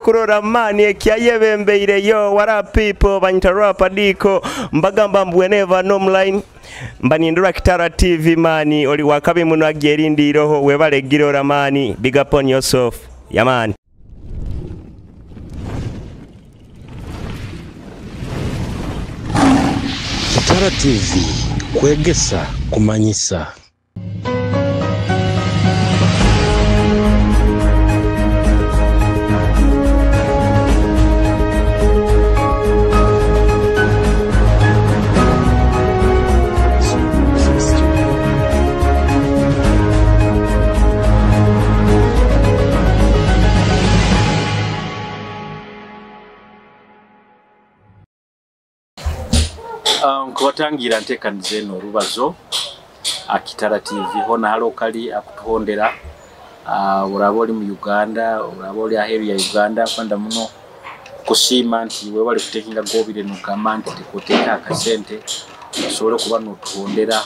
Kurora mani ekyayebembeire. Yo, what up people, banyita Rapa Diko, mbagamba mbu whenever online mbanindura Kitara TV mani, oli wakabi muno agyerindiiroho, webale girora mani, big up on yourself yamani. Kitara TV, kwegesa kumanyisa. Nkubatangira nteekaniza eno orubazo Kitara TV hona hali okali akutuhondera, oraba oli mu Uganda, oraba oli aheeru ya Uganda, kwenda muno kusiima nti webale kuteekinga gobire nogamba nti tekuteeka akasente osobole okuba notuhondera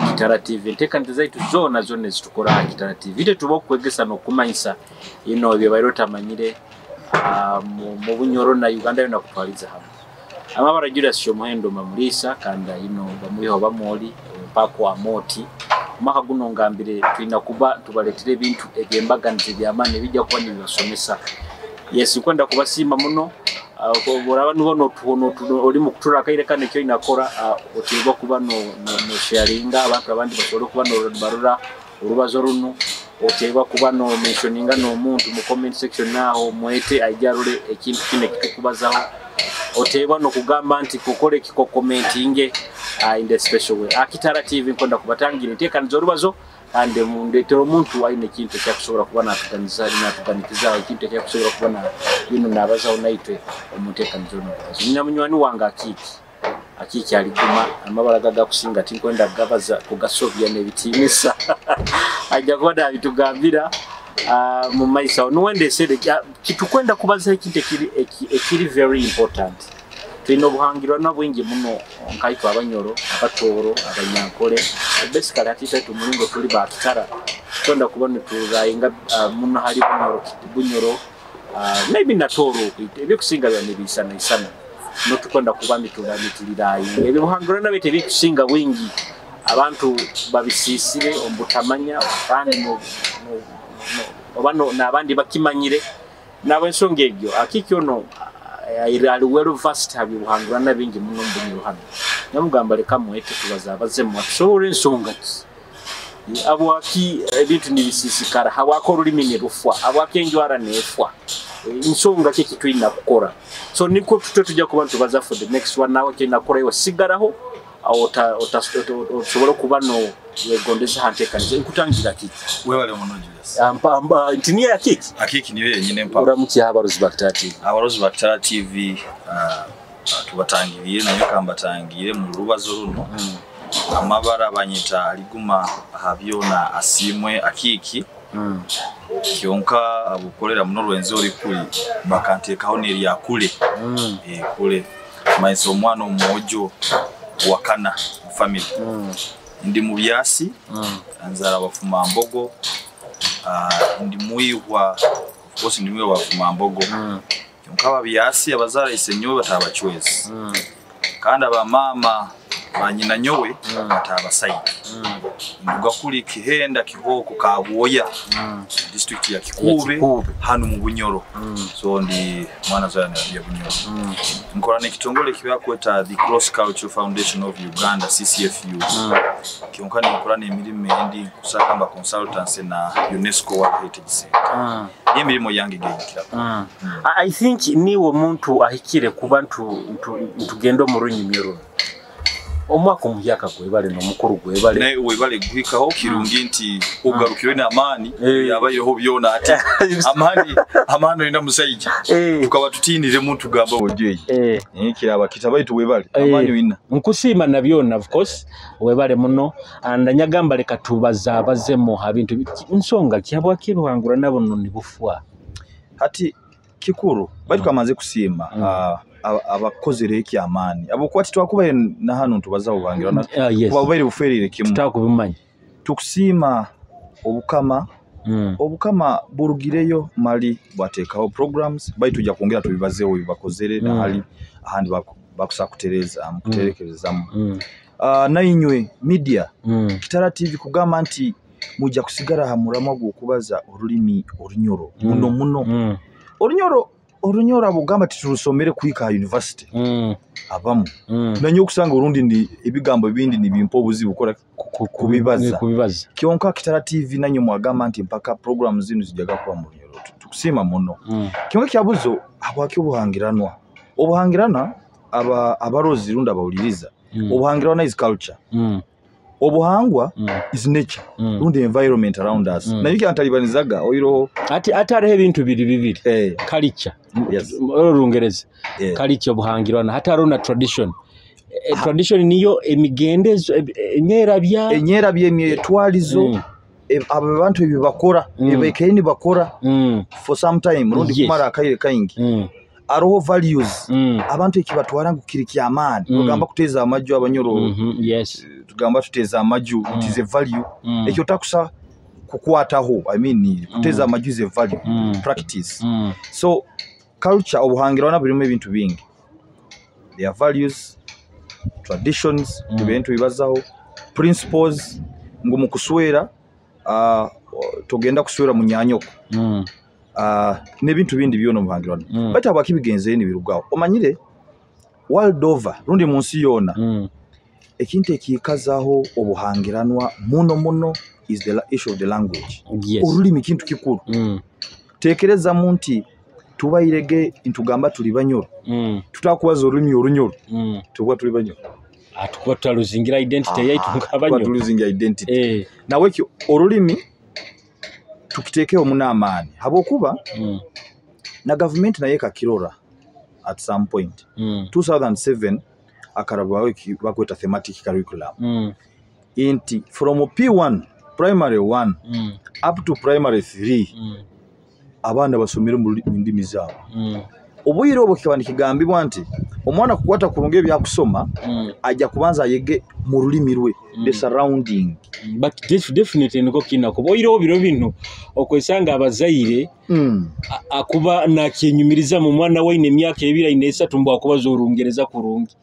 Kitara TV. Enteekaniza zaitu zoona zonna ezitukora Kitara TV ite tuba okwegesa n'okumanyisa ino ebyo baire otamanyire mu Bunyoro na Uganda yona kutwaliza hamwe. Amabara Julius Kyomuhendo Mamulisa kanda ino bamuyiho bamoli mpako wa moti omwaka guno ngambire tulina kuba tubaletera ebintu ebyembaganizi ebyamaani ebijja kuba nibibasomesa. Yes, nkwenda kubasiima muno. Oraba nibona oli mu kutura akaire kano ekyo inakora, oteebwa kuba no sharinga abantu abandi basobole kuba barora orubazo runo, oteebwa kuba no mentioninga n'omuntu mu comment section naho mwete aije arore ekintu kino ekitukubazaho, oteebwa nokugamba nti kukora ekikokomentinge in the special way. Kitara TV nkwenda kubatangira enteekaniza orubazo kandi mundetera omuntu aine ekintu ekyakusobola kuba natuganikizaho ekintu ekyakusobola kuba bino nabazaho naitwe omu nteekaniza orubazo. Nina munywani wange Akiiki aliguma amabara gagakusinga tinkwenda kugabaza kugasobya n'ebitiinisa ajja kuba nabitugambira mu maiso. Nuwendesere kitukwenda kubaza ekintu ekiri very important. Tulina obuhangirwana bwingi muno nkaitwe Abanyoro, Abatooro, Abanyankole, basically hati tumulingo tuli ba Kitara twenda kuba niturayenga muno hali Bunyoro, maybe na Tooro ebikusinga bya nibisana isana notukwenda kuba nitulirayenga ebyo buhangirwana bite bikusinga bwingi abantu babisisire omubutamanya kandi oba n'abandi bakimanyire nabo ensonga egyo. Akiiki ono ali well versed ha byobuhangirwana bingi muno mu Bunyoro hano, namugamba leka mwete tubaza abazemu atusobola ensonga ki abwaki ebintu nibisisikara, habwaki orulimi nirufwa, habwaki enjwara nefwa, ensonga ki kitulina kukora. So niko tutwe tujja kuba nitubaza for the next one. Nawe kyinakora iwe sigaraho osobola okuba no wegondeza hanteekaniza. Nkutangira Akiiki. Webale muno Julius. Nti niyo Akiiki? Akiiki niyo yenyine mpa. Oramukye abarozi ba Kitara TV. Abarozi ba Kitara TV tubatangiriye nayo kambatangire mu rubazo runo. Amabara banyita aliguma ahabyona asimwe Akiiki. Kyonka abukolera muno Rwenzori kuli bakanteekaho n'erya kule. Kule maiso omwana omwojo wakana mu family. Ndi mu byasi, nzara bafuma mbogo, ndi muihwa, of course ndi muihwa bafuma mbogo. Kyonka ababyasi abazara isenyowe batabachwezi. Kandi abamama banyina nyowe batabasaidi. Nduga kuli Kihenda Kihoko Kabwoya, district ya Kikuube hano mu Bunyoro. So ndi mwana zana ya Bunyoro. Nkora n'ekitongole kibakweta the Cross Cultural Foundation of Uganda CCFU. Kyonka nkora n'emirimu endi kusakamba consultancy na UNESCO World Heritage Center. Niyo emirimu yange geyikira. I think niwe omuntu ahikire kuba ntugenda omu runyumyo runo. Omwaka omuhyaka gwebale n'omukuru gwebale. Naye webale guhikaho kirungi nti ogarukirwe n'amaani yabayeho byona ati amaani olina musajja tukaba tutiiniremu tugamba ojeyi kiraba kitabaitu webale amaani olina. Nkusiima na byona of course webale muno and nyagamba leka tubaza abazemu habintu nsonga kyabwaki ruhangurana buno nibufwa. Hati kikuru baitu kamaze kusiima abakozere ekyamaani abokuba titwakubaire na hano ntubaza buhangirwana kuba bubaire buferire kimu tutakubimanya. Tukusiima obukama Obukama burugireyo mali bwateekaho programs, baitu tujja kwongera tubibazeeho ebibakozere nahali ahandi bakusa kutereeza kuterekerezamu. Nainywe media Kitara TV kugamba nti mujja kusigara ha muramwa gw'okubaza orulimi Orunyoro muno muno. Orunyoro abugamba titurusomere kuhika ha university abamu nanyo okusanga orundi ni ebigambo ebindi nibimpa obuzibu kora kubibaza. Kyonka Kitara TV nanyo mwagamba nti mpaka programs zinu zijaga kuba mu Runyoro, tukusiima muno. Kyonka kyabuzo habwaki obuhangiranwa obuhangirana abarozi rundi abawuliriza obuhangirana is culture. Obuhangwa is nature rundi environment around us. Nayo kyantalibanizaga oiroho ati hariho ebintu biri bibiri culture Orungereza culture obuhangirana hati hariho na tradition. Tradition niyo emigendezo enyerabya emyetwalizo abantu ebi bakora ebekaini bakora for some time rundi kumara akaire kaingi. Aroho values abantu ekibatwara ngu kiri kyamaani. Tugamba kuteza amaju Abanyoro. Tugamba tuteza amaju, it is a value. Ekyo takusa kukwataho, I mean kuteza amaju is a value practice. So culture obuhangirana birimu ebintu bingi. Their values, traditions, ebintu bibazaho, principles ngu mukuswera togenda kuswera munyanyoko. N'ebintu bindi byona obuhangirana. Baitu abakibigenze nibirugaho. Omanyire world over rundi mu nsi yona ekintu ekikazaho obuhangiranwa muno muno is the issue of the language. Orulimi kintu kikuru. Tekereza mu nti tubairege ntugamba tuli Banyoro. Tutakubaza orulimi Orunyoro. Tuba tuli Banyoro. Atukuba tutaluzingira identity yaitu nk'Abanyoro. Tuluzingira identity. Nawe ekyo orulimi tukitekeho munamaani habwokuba na government naye kakirora at some point. 2007 akarabwaho bakweta thematic curriculum. Inti from P1 primary 1 up to primary 3 abaana basomere mu ndimi zaabo. Obwire obwo kikaba nikigambibwa nti omwana kukwata kurungi ebyakusoma ajja kubanza ayege mu rulimi rwe the surrounding. But definitely niko kina kuba oyireho biro bino okwesanga abazaire akuba nakyenyumiriza mu mwana waine emyaka 23 mbu akubaza Orungereza kurungi.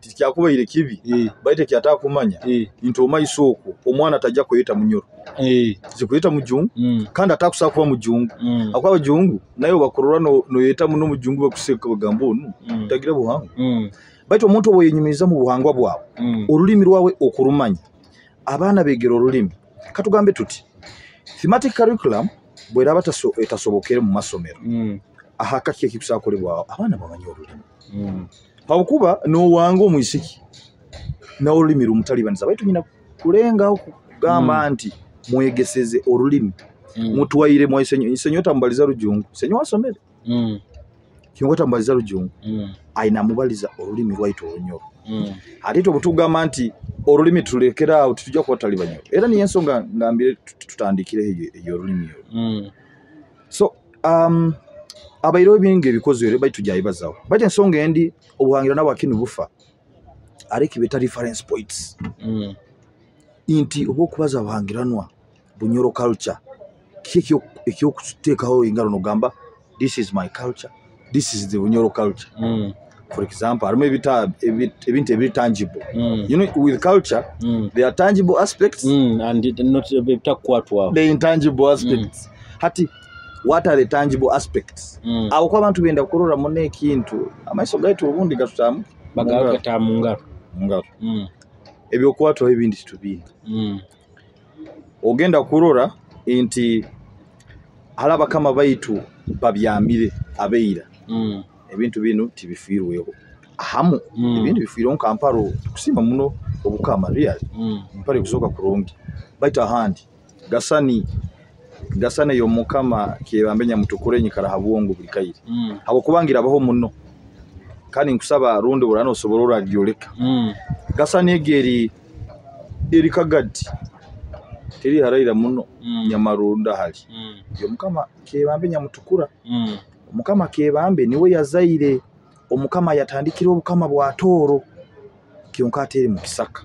Tikyakubaire kibi baite kyataka kumanya nti omaiso okwo omwana tajja kuyita Munyoro zikuyita mujungu kandi atakusa kuba mujungu akuba abajungu nayo bakurora noyeta muno mujungu bakuseka bagamba onu tagira buhango. Baitu omuntu obo yenyumiriza mu buhangwa bwawe orulimi rwawe okurumanya abaana begera orulimi. Katugambe tuti thematic curriculum bweraba etasobokere mu masomero ahaka kiki ekikusakolebwa abaana bamanye orulimi. Habwokuba nowanga omwisiki na orulimi rumutalibaniza baitu nyina kulenga kugamba nti mwegeseze orulimi mutwaire mwisenyo isenyo tambaliza rujungu senyo wasomere kyongo tambaliza rujungu aina mubaliza orulimi rwaitu Orunyoro. Ate obutugamba nti orulimi tulekera awo tujja kuba tutali era niyo ensonga ngambire tutandikire eyo orulimi olwo. So abairo ebingi ebikozere baitu tujja baitu ensonga endi obuhangirana bwakini bufa ariko beta reference points. Inti obwokubaza obuhangiranwa Bunyoro culture kiki ekyokuteekaho engaro nogamba this is my culture, this is the Bunyoro culture. For example, harimu ebintu ebiri tangible. You know, with culture there are tangible aspects and not ebitakwatwaho, the intangible aspects. Hati what are the tangible aspects? Abo kwa abantu benda kurora muno ekintu amaiso gaitu obundi gatutamu bagata mu ngaro ebyokwatwaho ebindi titubinga. Ogenda kurora nti hali abakama baitu babyamire abeira ebintu bino tibifiirweho ahamu ebindi bifiireho nka mparo tukusima muno obukama really mparo ekusoka kurungi baitu ahandi gasani yomukama kyebambe nyamutukure nyikara habwongo buli kaire habwokubangira abaho muno kandi nkusaba rundi burano osobora oragyoleka. Gasani egeri eri kagadi teri haraira muno nyamarunda hali yomukama kyebambe nyamutukura. Omukama kyebambe niwe yazaire omukama yatandikira obukama bwa Tooro kyonka ateri mu kisaka.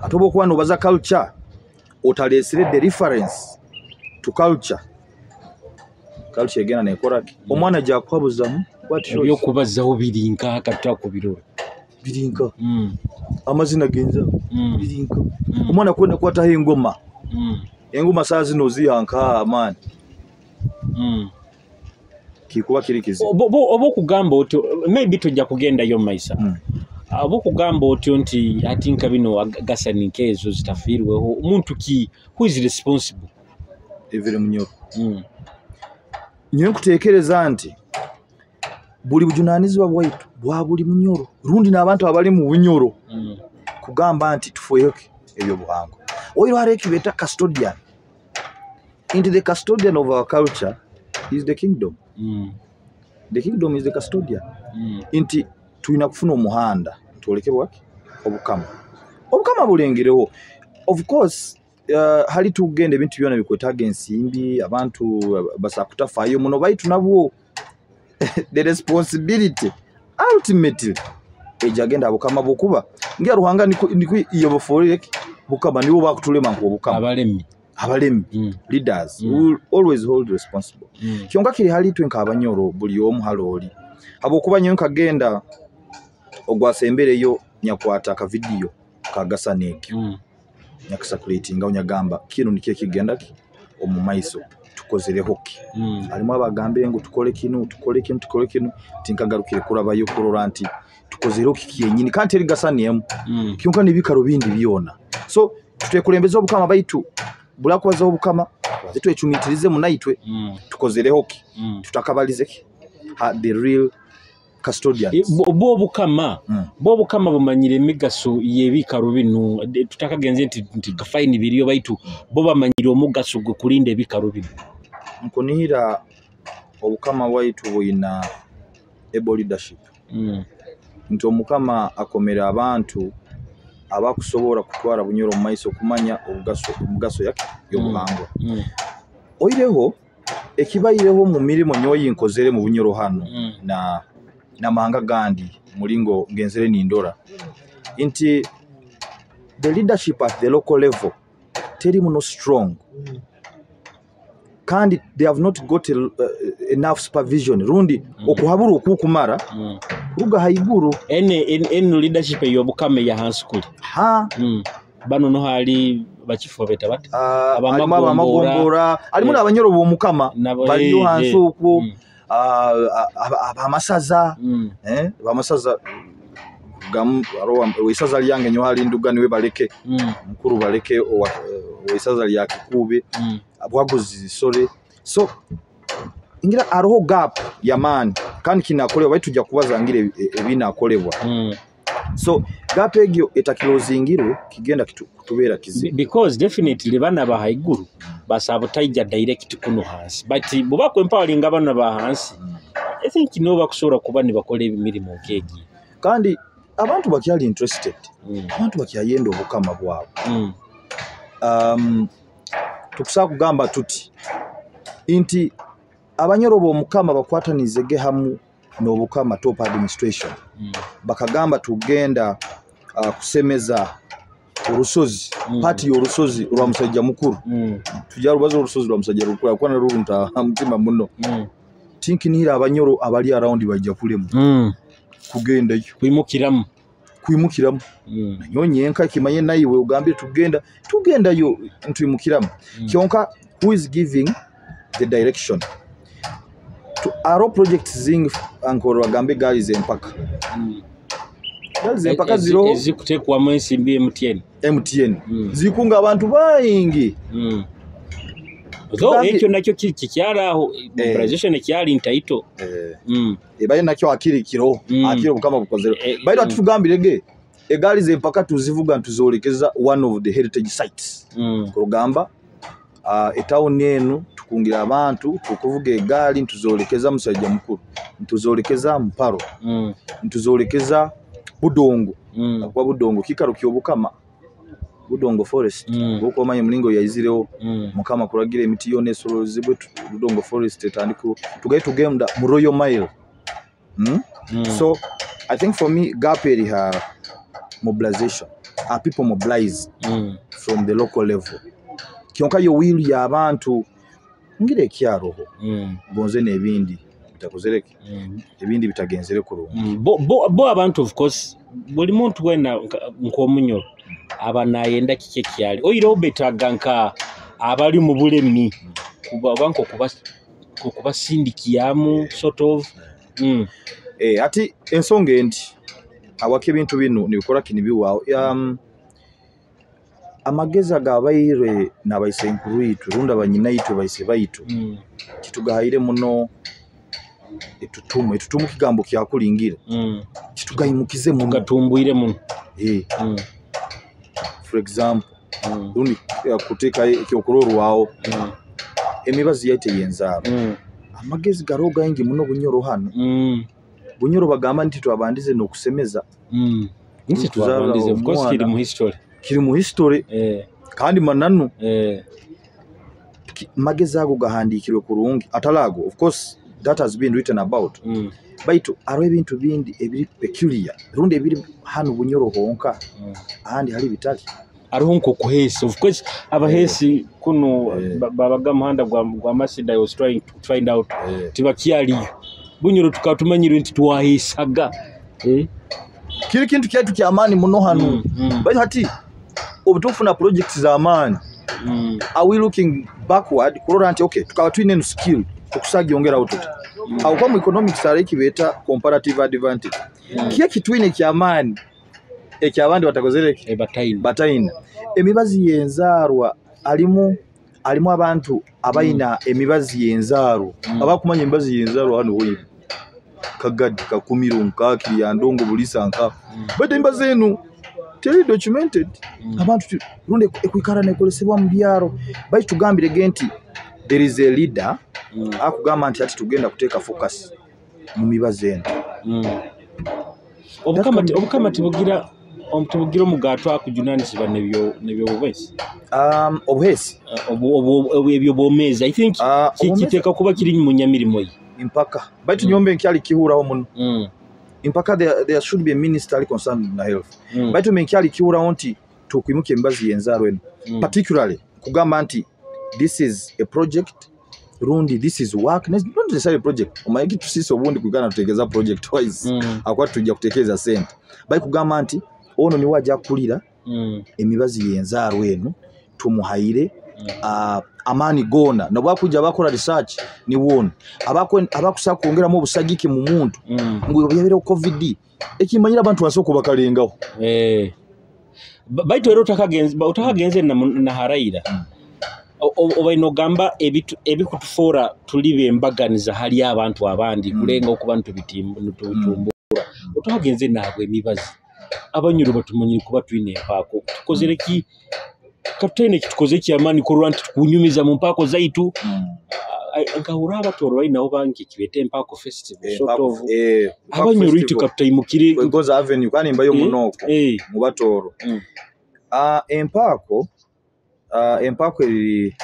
Ate oba okuba nobaza culture Otalesire the reference to culture, culture egenda nekoraki? Omwana ajakuhabuzamu what choice? Ebyokubazaho biri nkaha katutakubirora? Birinka amazina genza birinka omwana kwenda kwataho engoma. Engoma saa zino oziha nkaha amaani? Kikuba kiri kizibu. Oba okugamba otyo, maybe tojja kugendayo maisa. Oba okugamba otyo nti ati nka bino gasani nkezo zitafiirweho omuntu ki, who is responsible? Every munyoro. Nyowe nkutekereza nti buli bujunanizibwa bwaitu bwa buli munyoro rundi n'abantu abali mu bunyoro kugamba nti tufueke ebyobuhangwa. Oiro hariho ekibeta custodian, nti the custodian of our culture is the kingdom. The kingdom is the custodian. Nti tulina kufuna omuhanda twoleke bwaki obukama, obukama bulengereho. Of course, hali tugenda ebintu byona bikwetaaga ensimbi, abantu basaa kutafaayo muno, baitu nabwo the responsibility ultimately ejagenda bukama, bwokuba ngira Ruhanga niko iyoboforere bukama, nibo bakutulema nk'obukama. Abalemi. Abalemi. Leaders will always hold responsible. Kyonka kiri hali itwe nk'abanyoro, buli omu halooli, habwokuba nyowe nkagenda ogwasembereyo nyakwata akavidiyo kagasana ekyo nyakisakulatingaho, nyagamba kinu nikyo ekigenda ki omu maiso, tukozereho ki? Harimu abagambire ngu tukole kinu, tukole kinu, tukole kinu, tinkagarukire kurabayo kurora nti tukozereho ki kyenyini, kandi teri gasani emu kyonka n'ebikaro bindi byona. So tutekulembeza obukama, baitu bulakubazaho obukama, tubanze twecumitirize munaitwe tukozereho ki tutakabalize ki ha the real custodians. Bwo obukama bwo obukama bumanyire emigaso y'ebikaro bino. Tutakagenze nti kafaini biriyo, baitu bo bamanyire omugaso gwe kulinda ebikaro bino. Nkunihira obukama bwaitu bwina able leadership nti omukama akomera abantu abakusobola kutwara Bunyoro omu maiso, okumanya omugaso yake y'obuhangwa. Oireho ekibaireho mu mirimo nyowe nkozere mu Bunyoro hano na n'amahanga gandi, mulingo ngenzere nindora nti the leadership at the local level teri muno strong, kandi they have not got enough supervision rundi okuhabura okukumara kuruga haiguru. Ene leadership ey'obukama eya hansi kuli ha Bano no hali bachifu babeta bati harimu abamagombora, harimu n'abanyoro b'omukama baliyo hansi okwo, abamasaza, abamasaza gamu weisaza lyange nyo hali nduga niwe baleke mukuru baleke weisaza lya Kikube abwaguzi sore. So ngira hariho gap yamaani kandi kinakolebwa, baitu tujja kubaza ngira ebinakolebwa. So gap egyo etakirozingirwe kigenda kutubeera kizibu. Because definitely bana ba haiguru basaba butaija direct kuno hansi, but buba kwempoweringa bana ba hansi, I think nibo bakusobola kuba nibakola emirimu nk'egi. Kandi abantu bakyali interested, abantu bakyayenda obukama bwabwe. Tukusobola kugamba tuti nti abanyoro b'omukama bakwatanizege hamu n'obukama top administration bakagamba tugenda kusemeza orusozi pati y'orusozi rwa musajja mukuru. Tujja rubaza orusozi rwa musajja mukuru akuba narurunta mutima muno. Tinkinihira abanyoro abali around bajja kulemu kugendayo. Kwimukiramu. Kwimukiramu. Nanyowe nyenka kimanye naiwe ogambire tugenda tugendayo ntwimukiramu. Kyonka who is giving the direction to aro project zing ankoro agambe gaali zempaka gaali zempaka ziro ezikuteekwamu ensimbi MTN. MTN zikunga abantu baingi. Though ekyo nakyo kikyali mobilization ekyali ntaito. Ebaye nakyo akiri kiro akiri obukama bukozere baitu atutugambirege egaali zempaka tuzivuga ntuzolekeza one of the heritage sites. Kurugamba etawuni enu tukungira abantu tukuvuga egaali ntuzolekeza musajja mukuru, ntuzolekeza mparo, ntuzolekeza Budongo. Akuba Budongo kikaro ky'obukama, Budongo forest kuko omanye mulingo yaizireho mukama kuragira emiti yona esolozebwe Budongo forest etandiko tugaye tugenda mu Royal Mile. So I think for me gap eri ha mobilization, are people mobilized from the local level? Kyonka yo will y'abantu ngira ekyaroho gonze n'ebindi bitakozereke, ebindi bitagenzere kurungi. Bo abantu, of course, buli muntu wena nk'omunyoro aba nayenda kiki ekyali oireho, betaga nka abali mu bulemi kuba oba nkokubasindikiyamu sort of. Ati ensonga enti awaka ebintu binu nibikora kinibiwaho, amagezi agabaire n'abaisenkuru itwe rundi abanyinaitwe baise baitu, titugahaire muno etutumu. Etutumu kigambo kyakulingira, titugayimukize muno. Tugatumbwire muno. For example, rundi kuteeka ekyokurorwaho, emibazi yaitu ey'enzaaro, amagezi gariho gaingi muno Bunyoro hano. Bunyoro bagamba nti twabandize n'okusemeza. Nsi Tuzaara twabandize, of course, omwana. kiri mu history. Kiri mu history. Kandi mananu, magezi ago gahandikirwe kurungi, atali ago, of course that has been written about, baitu hariho ebintu bindi ebiri peculiar rundi ebiri hano Bunyoro honka, ahandi hari bitali. Hariho nkokuheesa, of course abaheesi kuno babaga muhanda gwa Masida. I was trying to find out, tibakyaliyo Bunyoro, tukaba tumanyire nti twaheesaga. Kiri kintu kyaitu kyamaani muno hano. Baitu hati obu tukufuna projects z'amaani, are we looking backward kurora nti okay, tukaba twine eno skill, tukusagyongeraho tuti awo kwa mu economics hariho ekibeeta comparative advantage. Kiye kitwine kyamaani ekyabandi batakozere ki? Bataina. Bataina. Emibazi y'enzaarwa, alimu abantu abaina emibazi y'enzaarwa, abakumanya emibazi y'enzaarwa hano hoibu Kagadi, Kakumiro, Nkakiri, Yandongo, Bulisa nka, baitu emibazi enu teri documented. Abantu rundi ekwikara nekolesebwa mu byaro, baitu tugambirege nti there is a leader akugamba nti ati tugenda kuteeka focus mu mibazi eno. Obukama tibugira omugato akujunanizibwa nebyobubesi? Obuheesi. Ebyo bwomezi, I think, kiteeka kuba kiri mu nyamirimo ye. Impaka baitu nyombe nkyali kihuraho muno. Impaka there should be a minister ali concerned na health. Baitu mbe nkyali kihuraho nti tukwimuka emibazi y'enzaaro eno, particularly kugamba nti this is a project rundi this is work, not necessarily project, omanyi kitusisa obundi kugana tuteekeza project wise, akuba tujja kutekereza sente, bali kugamba nti ono niwe ajja kukulira emibazi y'enzaaro eno, tumuhaire amaani goona nobwakujja bakora research, niwono abakusa kwongeramu obusagiki mu muntu, ngu byabeerewo COVID ekimanyira abantu basooka bakalengaho. Baitu era otakagenze naharaira, obaine ogamba ebitu ebikutufoora tuli bembaganiza hali abantu abandi, kulenga okuba nitubitumbura, otakagenze nahabwa emibazi, Abanyoro batumanyire kuba twine empaako. Tukozere ki katutaine ekitukoze ekyamaani kurora nti tukunyumiza mu mpaako zaitu? Nkahurra Abatoro bainaho banki ekibeeta Empaako Festival, sort of. Abanyoro itwe katutaimukire. Goza Avenue kandi mbayo muno okwo mu Batooro. Empaako eri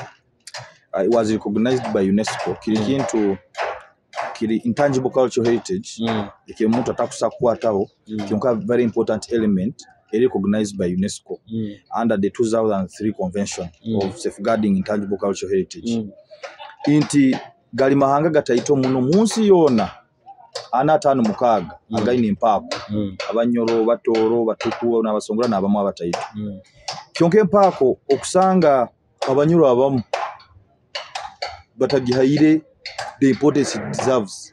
was recognized by UNESCO, kiri kintu kiri intangible cultural heritage, eki omuntu atakusa kukwataho, kyonka very important element eri recognized by UNESCO under the 2003 Convention of Safeguarding Intangible Cultural Heritage, nti gali mahanga gataito muno mu nsi yoona, 456, againe empaako. Abanyoro, Batooro, Batuku n'Abasongora n'abamu abataito. Kyonka empaako okusanga Abanyoro abamu batagihaire the importance it deserves.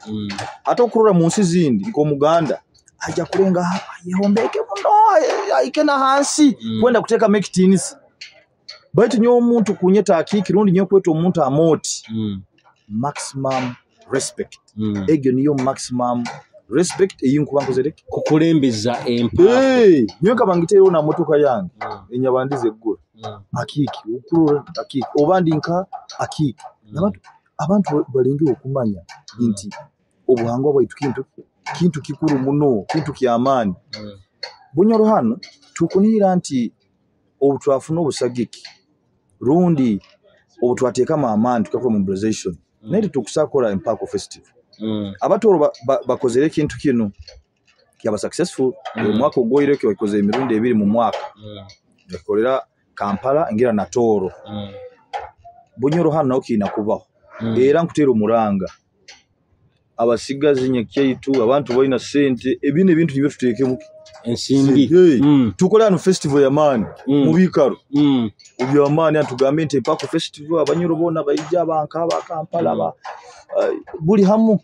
Ate okurora mu nsi zindi, nk'Omuganda ajja kulenga yehombeke muno ahike n'ahansi kwenda kuteekamu ekitiinisa, baitu nyowe omuntu kunyeta akiiki rundi nyowe kweta omuntu amooti, maximum respect. Egyo niyo maximum respect eyinkuba nkozere. Kukulembeza empaako. Hey, nyowe nkaba ngiteerewo na motoka yange enyabandize eggula, akiiki okurora akiiki oba ndi nka akiiki. Abantu balengere okumanya nti obuhangwa bwaitu kintu kikuru muno, kintu kyamaani. Bunyoro hano tukunihira nti obu twafuna obusagiki rundi obu twateekamu amaani tukakora mobilization, naye tetukusa kukora Empaako Festival. Abatooro bakozere ekintu kinu kyaba successful. Omwaka ogwoire bakoze emirundi ebiri mu mwaka, bakikolera Kampala ngira na Tooro. Bunyoro hano naho kiina kubaho. Era nkutera omuranga abasigazi nyakyaitu, abantu balina sente, ebino ebintu nibyo tuteekemu ensimbi. Hey, tukole hano festival y'amaani mu biikaro ebyamaani, hano tugambe nti empako festival, Abanyoro boona baija, abanka aba Kampala, buli hamu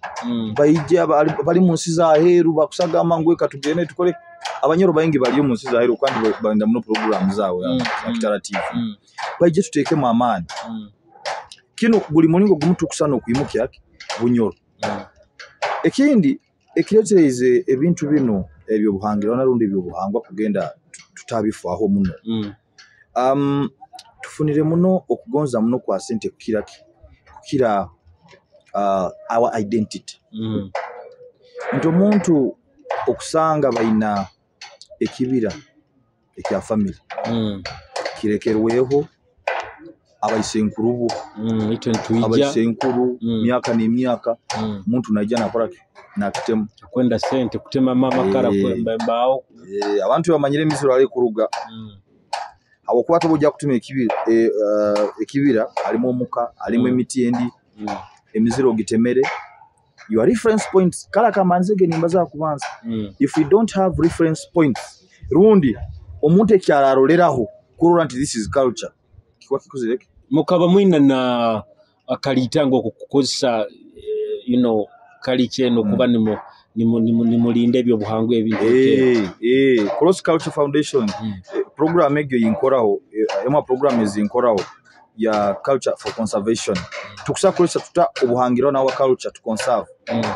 baija, bali mu nsi zaheeru bakusagamba ngu eka tugende tukole. Abanyoro baingi bali omu nsi zaheeru kandi barinda muno program zawe za Kitara TV. Baije tuteekemu amaani. Kino buli mulingo gumu tukusana okwimukya Bunyoro. Ekindi ekireetereize ebintu bino ebyobuhangirwana rundi ebyobuhangwa kugenda tutabifaaho muno, tufunire muno okugonza muno kwa sente kukira kukira our identity. Nti omuntu okusanga baina ekibira ekya family kirekerweho abaisenkurubo, Itwe nitwija abaisenkuru myaka n'emyaka, omuntu naija nakora ki? Nakitema. Kwenda sente kutema amakara, kwemba embaaho. Abantu bamanyire emiziro ali kuruga habwokuba toba ojja kutema ekibira, ekibira harimu omuka, harimu emiti endi, emiziro ogitemere. Your reference points kala kamanzege nimbaza kubanza, if we don't have reference points rundi omuntu ekyararoleraho kurora nti this is culture, kikuba kikozere ki? Mukaba mwina na akalitango okukozesa kalicha eno kuba nimulinda ebyobuhangwa ebintu. Cross Culture Foundation, program egyo yinkoraho, emwe program ezinkoraho ya culture for conservation. Tukusa kukozesa tuta obuhangirwa na our culture to conserve,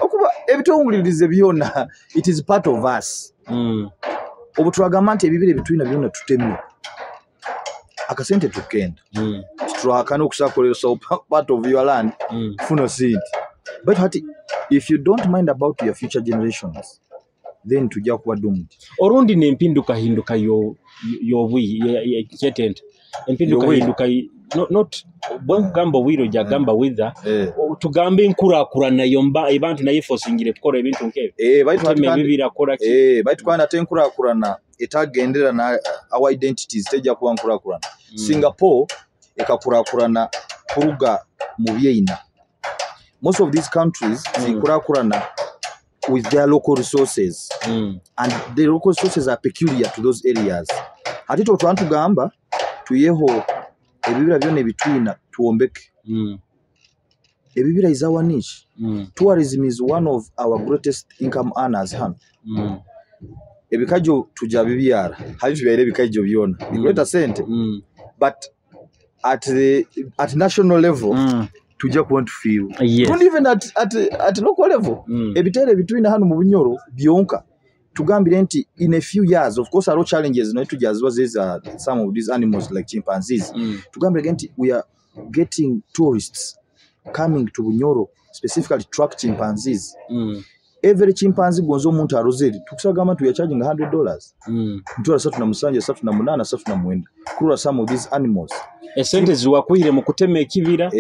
okuba ebitongulirize byona, it is part of us. Obu twagamba nti ebibira ebitwina byona tuteme, akasente tukenda, turahakana okusakolesa part of your land kufuna sente, but hati if you don't mind about your future generations, then tujja kuba doomed. Orundi nempinduka hinduka yo yobwi kyetente empinduka Y'obwire. hinduka no, not bwe nkugamba obwire ojagamba wither, tugambe enkurakurana yomba abantu naye fosingire kukora ebintu nk'ebyo, Baitu hati kutema kandi ebibira kora ki. Baitu kandi ate enkurakurana etagendera na our identities tejja kuba nkurakurana. Singapore ekakurakurana kuruga mu byeina. Most of these countries zikurakurana with their local resources, and the local resources are peculiar to those areas. Hati twe twantugamba tuyeho ebibira byona ebitwina tuwombeke. Ebibira is our niche. Tourism is one of our greatest income earners hano. Ebikajo tujja bibyara, hali tubyaire ebikajo byona bikuleta sente, but at national level tujja kuba ntufiirwa. Not even at local level. Ebiteere ebitwina hano mu Bunyoro byonka, tugambire nti in a few years, of course hariho challenges naye tujja ziba zeza some of these animals like chimpanzees. Tugambire nti we are getting tourists coming to Bunyoro specifically track chimpanzees. Every chimpanzee gonza omuntu arozeri, tukusagamba nti we are charging $100, mitwalo 37, 38, 39 kurora some of these animals. Esente ziwakwire mu kutema ekibira,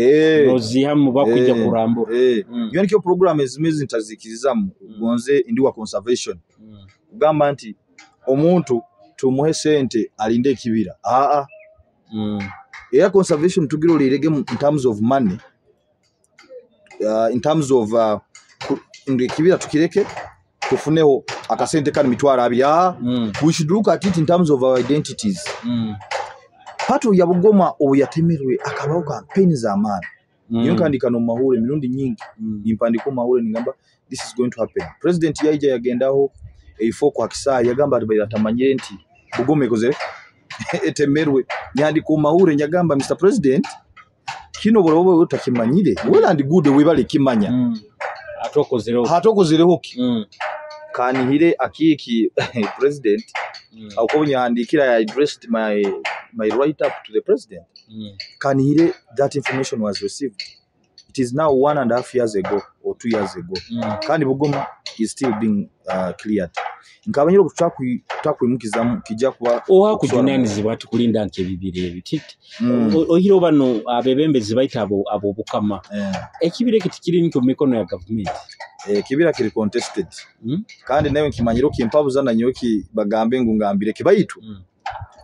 noziha mu bakwijja kurambura. Yo nikyo program ezimu ezintazikirizamu gonze ndi wa conservation, kugamba nti omuntu tumuhe sente alinde ekibira, aa. Era conservation tugirolerege in terms of money, in terms of ngu ekibira tukireke tufuneho akasente kano 20,000, aa. We should look at it in terms of our identities. Pato ya Bugoma obu yatemerwe akabaho campaign z'amaani. Niyo nkandika no mahure emirundi nyingi, nimpandika omu mahure ningamba this is going to happen. President yaija yagendaho eifo kwa Kisaayi, yagamba ati baira atamanyire nti Bugoma ekozere etemerwe. Nyandika omu mahure nyagamba Mr President, kino borobo utakimanyire, well and good, webale kimanya. Ate okozereho. Ate okozereho ki? Kanihire akiiki president, uko nyahandikira I addressed my write up to the president. Kanihire that information was received. It is now 1.5 years ago or 2 years ago. Kandi Bugoma is still being cleared. Nkabanyira tutakwimukizamu kijja kuba Oha kujunanizibwa ati kulinda nk'ebibira ebi oihire bano abebembezi baita abo bukama, ekibira eki tikiri nk'omu mikono ya gavumenti. Ekibira kiri contested. Kandi nawe nkimanyire okimpabuza nanyowe ki bagambe ngu ngambire kibaitu.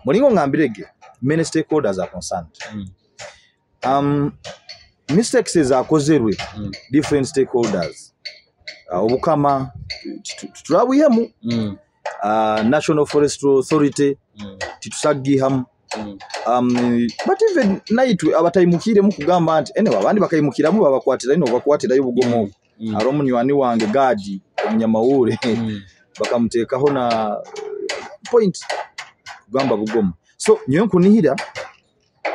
Mulingo ngambirege many stakeholders are concerned. Mistakes ezakozerwe different stakeholders, obukama tuturabwihemu, National Forestry Authority titusagihamu, but even naitwe abataimukiremu kugamba nti anyway, abandi bakaimukiramu babakwatirayo nobakwatirayo obugomo. Hariho omunywani wange Gadi omunyamawure, bakamuteekaho na point kugamba Bugoma. So nyowe nkunihira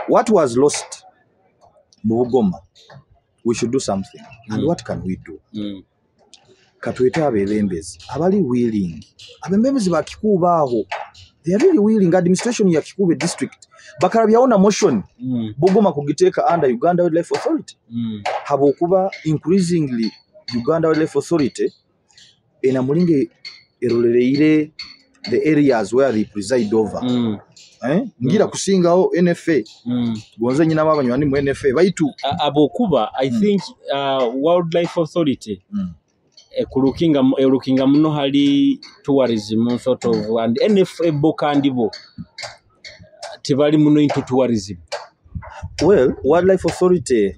what was lost mu Bugoma, we should do something. And what can we do? Katwete abebembezi abali willing, abebembezi ba Kikuubo aho, they are really willing. Administration ya Kikuube district bakarabyawo na motion Bugoma kugiteeka under Uganda Wildlife Authority, habwokuba increasingly Uganda Wildlife Authority enamulinga erolereire the areas where they preside over. Eh? Ngira kusingaho NFA. Gonze nyina abanywani mu NFA baitu. Abokuba I think Wildlife Authority ekurukinga muno hali tourism sort of, and NFA bo kandi bo tebali muno into tourism. Well, Wildlife Authority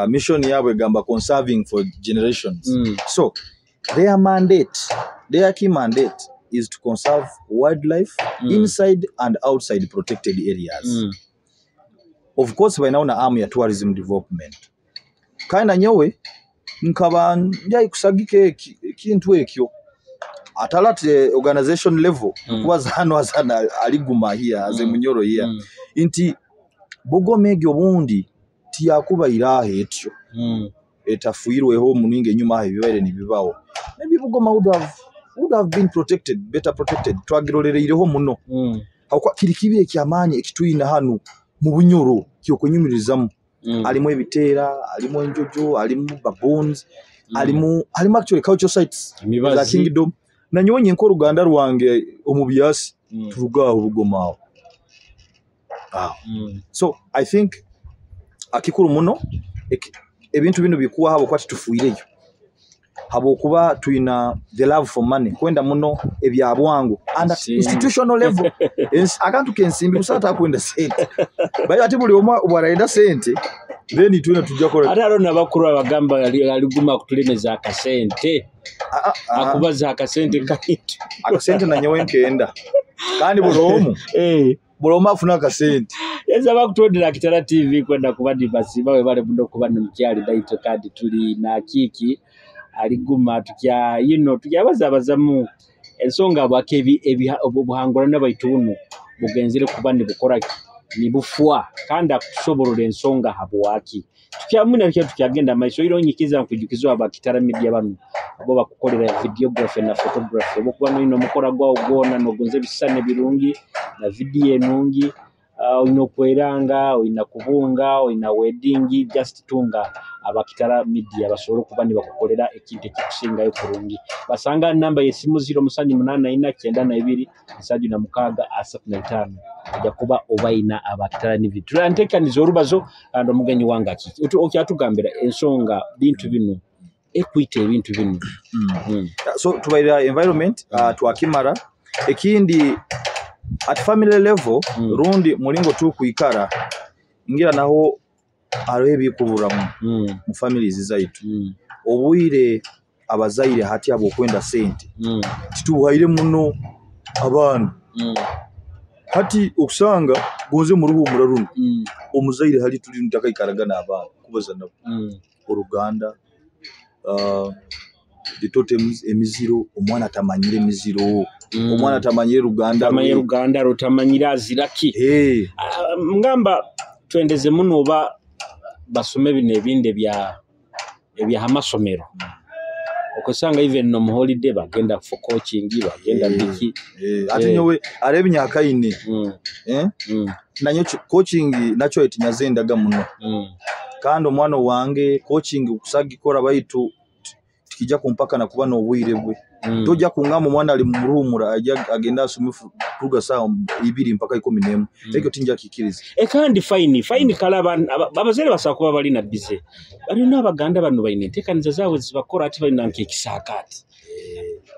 mission yabwe egamba conserving for generations. So their mandate, their key mandate is to conserve wildlife inside and outside protected areas. Of course balinawo na arm ya tourism development. Kandi nanyowe nkaba njai kusagika ekintu ekyo atala at organization level, kuba zano azana aliguma here aze Munyoro here, nti Bugoma egyo obundi tiyakubaire aho etyo etafuirweho muninga enyuma aho ebibaire nibibaho, maybe Bugoma would have been protected, better protected. Twagirolereireho muno. Habwokuba kiri kibi ekyamaanyi ekitwina hanu mu Bunyoro kyokwenyumirizamu. Alimu ebiteera, alimu enjojo, alimu baboons, alimu actually cultural sites za Emibazi. kingdom. Nanyowe nyenka oruganda rwange omu byasi turuga aho Bugoma aho aho. So I think akikuru muno ebintu bino bikuwa habwokuba titufuireyo, habwokuba twina the love for money, kwenda muno ebya bwangu, and at Ensimbi. institutional level akantu kensimbi busa atakwenda sente, baye ati buli omwe bwarayenda sente, then twena tujja kola. Ate haliho nabakuru abagamba aliguma kutulemeza akasente. Ah, ah, ah. Akubaza akasente kaitu. Akasente nanyowe nkenda, kandi buli omu buli omu afuna akasente. Yeza bakutondera Kitara TV kwenda kuba nibasiima webale muno kuba nimukyali naitwe, kandi tuli nakiiki aliguma tukya tukyabazabazamu ensonga bwaki obuhangurana baitu buno bugenzere kuba nibukoraki nibufwa, kandi akutusoborora ensonga habwaki tukyamuna tukya tukyagenda maiso. Iro nyikiza nkujukiza aba Kitara Media bano abo bakukolera videography na photography, obokuba noyina omukora gwawo gwona nogonza ebisisani ebirungi na video enungi, oyina okweranga, oyina kubunga, oyina wedding, just tunga abakitara Media basobole okuba nibakukolera ekintu ekikusingayo kurungi. Basanga namba yesimu 0784 92 76 35, ojja kuba obayina abakitara nivi. Tulantekaniza orubazo and omugenyi wange akiki okyatugambira ensonga bintu bino ekwita ebintu bino. So tubairira environment, twakimara. Ekindi at family level, rundi mulingo tukwikara ngira naho hariho ebikuburamu mu families zaitu. Obwire abazaire hati abokwenda sente titubuhaire muno abaana. Hati okusanga gonze muruhumura runo, omuzaire hali tuli ntakaikaraga n'abaana kubaza nabo oruganda, the totems, emiziro. Omwana atamanyire emiziro, omwana atamanyire ruganda tamanyire rwe. Ruganda rutamanyire aziraki. Hey. Ah, ngamba twendeze muno oba basome bino ebindi ebya amasomero, okusanga even no holiday bagenda for coaching, bagenda biki. Ate nyowe areba emyaka ine, eh? Nanyo coaching nakyo etinyaze endaga muno. Kandi omwana wange coaching okusagikora baitu tikijja kumpaka na kuba n'obwire bwe. Tojja kungamba omwana ali muruhumura ajja agenda asome kuruga saawa 2 mpaka 11. Ekyo tinja kikiriza. E kandi fine fine, kale abazaire basobola kuba balina bize, balina abaganda bano balina enteekaniza zaabwe zibakora, ati balina nk'ekisaakaati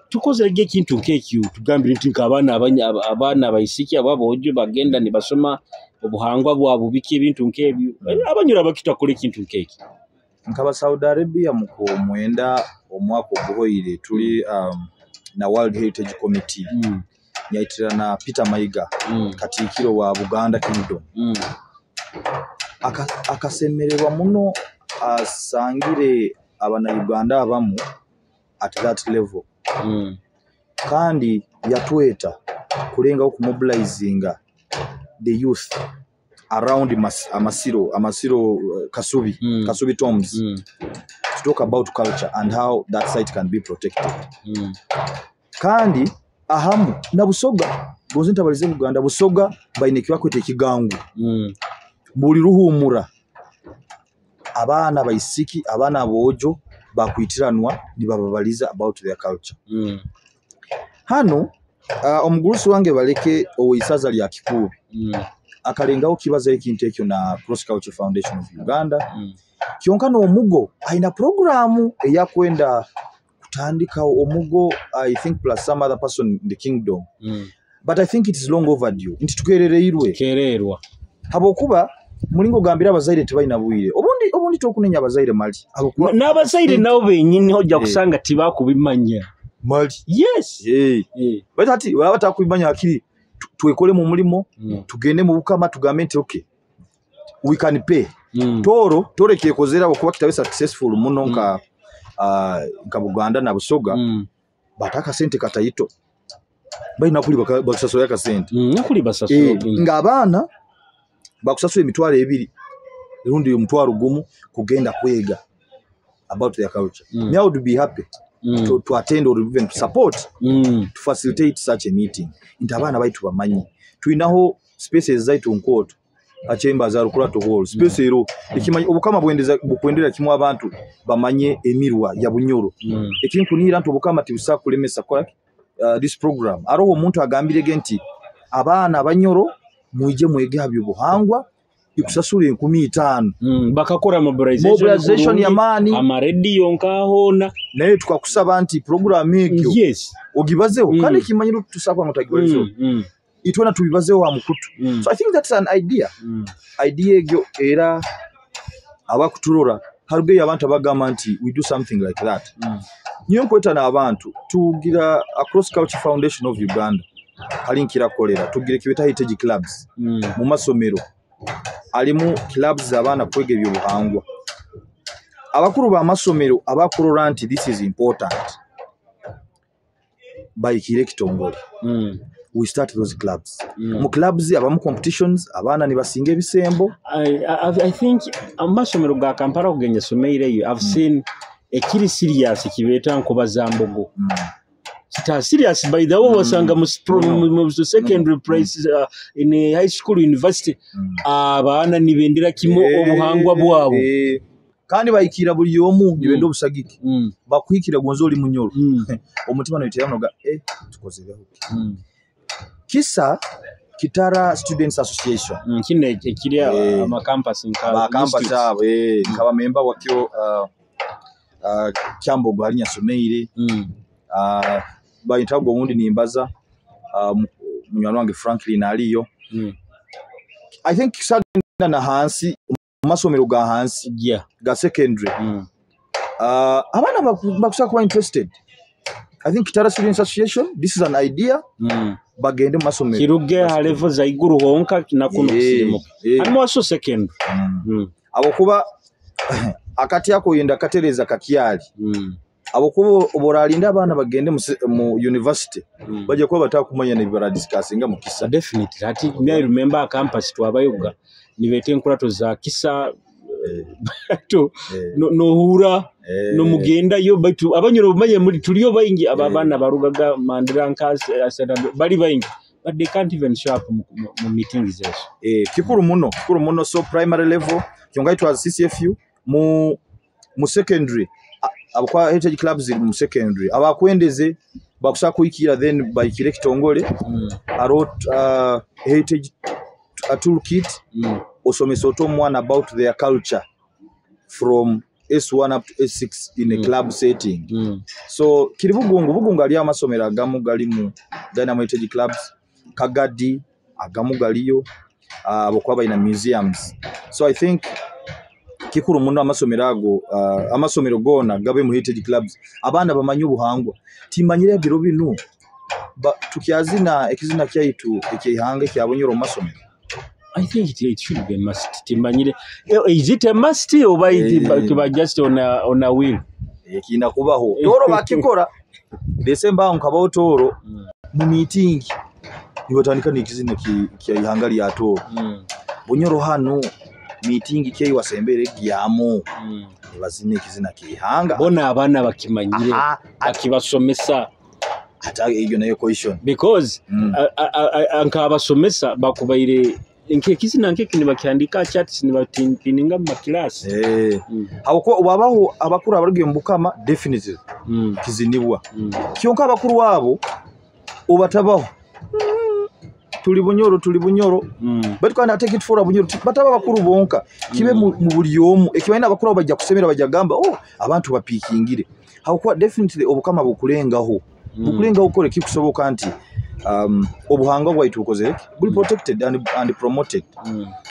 tukozere ekintu nk'ekyo, tugambire nti nk'abaana abaisiki abo aboojo bagenda nibasoma. Obuhangwa bwabo biki, ebintu nk'ebyo. Abanyura bakitakora ekintu nk'eki. Nkaba Saudi Arabia mu 9 omwaka oguhoire tuli na World Heritage Committee, nyaitira na Peter Mayiga, katiikiro wa Buganda Kingdom. Akasemererwa muno asangire abanauganda abamu at that level, kandi yatweta kulengaho kumobilizinga the youth around Amasiro, Kasubi, Kasubi tombs, to talk about culture and how that site can be protected. Kandi ahamu na Busoga, gonze ntabalize Buganda, Busoga baine ekibakweta ekigangu. Buli ruhumura abaana baisiki, abaana aboojo bakwitiranwa nibababaliza about their culture. Hano omugurusi wange baleke oweisaza lya Kikuubi, akalengaho kibaza ekintu ekyo na Cross Culture Foundation of Uganda. Kyonka n'omugo aina programu eyakwenda kutandika omugo, I think plus some other person in the kingdom, but I think it is long overdue nti tukerereirwe. Kererwa. Habwokuba mulingo ogambira abazaire tebalina bwire, obundi tokunenya abazaire mali habwokuba N'abazaire nabo benyini ojja kusanga tibakubimanya. Mali. Yes. Hey. Baitu hati baba batakubimanya, akiri twekole mu mulimo, tugende mu bukama tugambe nti okay, we can pay. Toro ekyekozera okuba kitabe successful muno nka Buganda na Busoga, bata akasente kataito balina kuli bakusasula akasente. Nakuli basasula. Ng'abaana bakusasula 20,000 rundi 10,000 kugenda kwega about their culture. Me, I would be happy to attend or even to support, to facilitate such a meeting nti abaana baitu bamanyi tulinaho spaces zaitu nkooto achemba Rukurato Hall space ero ekimanyi obukama bwendeza bukwendera kimu abantu bamanye emirwa ya Bunyoro. Ekinkunira nti obukama tibusa kulemesa kola this program, aroho omuntu agambirege nti abaana abanyoro mwije mwege habyo buhangwa, ikusasula 5,000. Bakakora mobilization, mobilization bulungi, y'amaani. Amarediyo nkahona. Naye tukakusaba nti program ekyo ogibazeho, kandi ekimanyiro tusaba ngo tagibalizeho, itwena tubibazeho wa mukutu. So I think that's an idea, idea egyo era abakuturora harugeyo abantu abagamba nti we do something like that. Niyo nkweta n'abantu tugira Across Culture Foundation of Uganda hali nkirakolera, tugira ekibeta heritage clubs mu masomero, alimu clubs abaana kwega ebyobuhangwa. Abakuru b'amasomero abakurora nti this is important bayikire ekitongole, we start those clubs. Mu clubs abamu competitions, abaana nibasinga ebisembo. I think amasomero ga Kampala kugenda someireyo, I've seen ekiri serious kibeeta nkuba za mbogo. Kita serious, by the way, wasanga mu secondary place, in a high school, university, abaana nibendera kimu obuhangwa bwabo. Kandi bayikira buli omu nibenda obusagiki, bakuhikira gonza oli munyoro, omutima noyitera noga tukozereho kisa Kitara Students Association. Kino ekiri amakampasi nka Abakampasi institutes. Abo nkaba memba wakyo, Kyambogo hali nyasomeire. Bayitago obundi nimbaza munywani wange Franklin aliyo. I think kisagenda na hansi mu masomero ga hansi, ga secondary. Abaana bakusobola kuba interested. I think Kitara Students Association, this is an idea, bagende mu masomero. Kiruge ha level za iguru honka nakuno kusirimuka. Hanyuma waso secondary. Abo kuba akati ako yenda katereza kakyali. Abo kuba oboralinda abaana bagende mu university, bajja kuba batakumanya ne baradiscussinga mu kisa. Definitely. Ati me, I remember campus twabayoga nibete enkurato za kisa to nohura nomugendayo, baitu abanyoro bamanye muri tuliyo baingi aba abaana barugaga Mandera nkasi bali baingi, but they can't even show up mu meetings ezo. Kikuru muno, kikuru muno. So primary level kyonga itwa CCFU mu secondary, abakwa heritage clubs ziri mu secondary, abakwendeze bakusaba kuikira then bayikire ekitongole aro heritage toolkit, osomesa ota omwana about their culture from S1 up to S6 in a club setting. So kiri Bugungu, Bugungu aliyo amasomero agamu galimu galina mu heritage clubs, Kagadi agamu galiyo. Abokuba balina museums. So I think kikuru muno amasomero ago, amasomero goona gabe mu heritage clubs, abaana bamanye obuhangwa. Timanyire ebiro binu tukyazina ekizina kyaitu ekyeihanga ekyabunyoro omu masomero. I think it should be a must. Timanyire. Is it a must oba kiba just on a will? Ekiina kubaho. Tooro bakikora. Desemba aho nkabaho Tooro mu meeting nibatandika n'ekizina kya ihanga lya Tooro. Bunyoro hanu meeting kyeiwasembere gyamu nibazina ekizina kyeihanga. Bona abaana bakimanyire, bakibasomesa. Ate eyo nayo question. Because nk'abasomesa bakubaire nk'ekizina nk'eki nibakihandika charts, nibapininga mu makilasi. Habwokuba wabaho abakuru abarugiye mu Bukama, definitely kizinibwa. Kyonka abakuru abo obatabaho, tuli Bunyoro, tuli Bunyoro. Baitu kandi ate ekitufoora Bunyoro bataba bakuru bonka, kibe mu buli omu ekibalina. Abakuru abo bajja kusemera, bajja kugamba, "Oh, abantu bapiikingire," habwokuba definitely Obukama bukulengaho, bukulengaho kukora ekikusoboka nti obuhangwa bwaitu bukozere ki? Buli protected and promoted.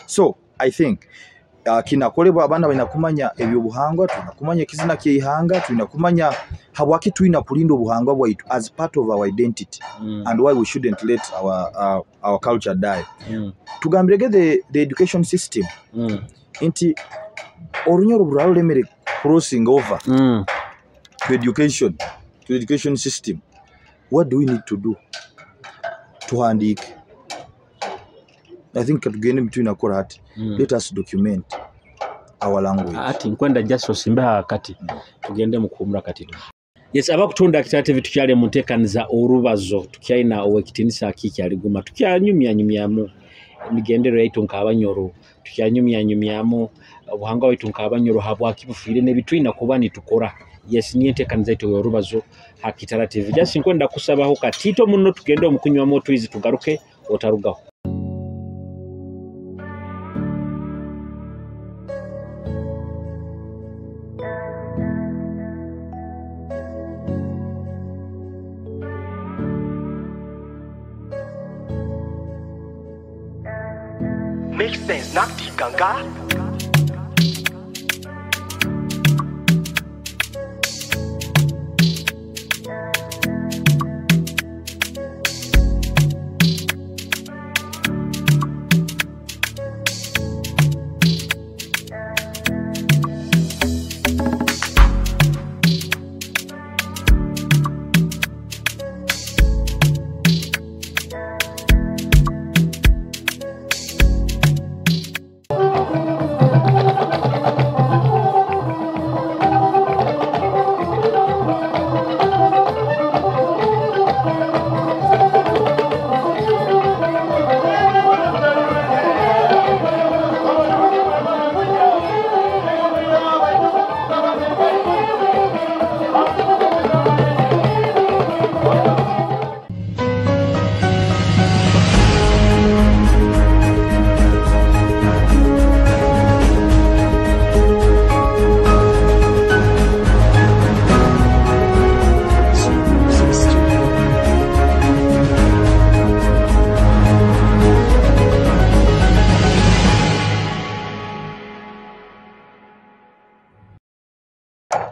So I think kinakolebwa, abaana balina kumanya ebyobuhangwa, tulina kumanya ekizina kyeihanga, tulina kumanya habwaki tulina kulinda obuhangwa bwaitu as part of our identity and why we shouldn't let our culture die. Tugambirege the education system nti Orunyoro burara rulemere crossing over to education system. What do we need to do? Tuhandiike. I think katugende mitulina kukora hati. Let us document our language. Ati nkwenda just osimbe hakati, tugende mukuhumura kati. Yes, abakutunda Kitara TV, tukyali mu nteekaniza orubazo, tukyalina owekitinisa Akiiki Aliguma, tukyanyumyanyumyamu emigendero yaitu nk'Abanyoro, tukyanyumyanyumyamu obuhangwa bwaitu nk'Abanyoro, habwaki bufiire n'ebitwina kuba nitukora. Yes, niyo enteekaniza yaitu y'orubazo ha Kitara TV. Just nkwenda kusabaho katito muno, tugende omu kunywamu otwizi, tugaruke, otarugaho. Make sense, not ganga.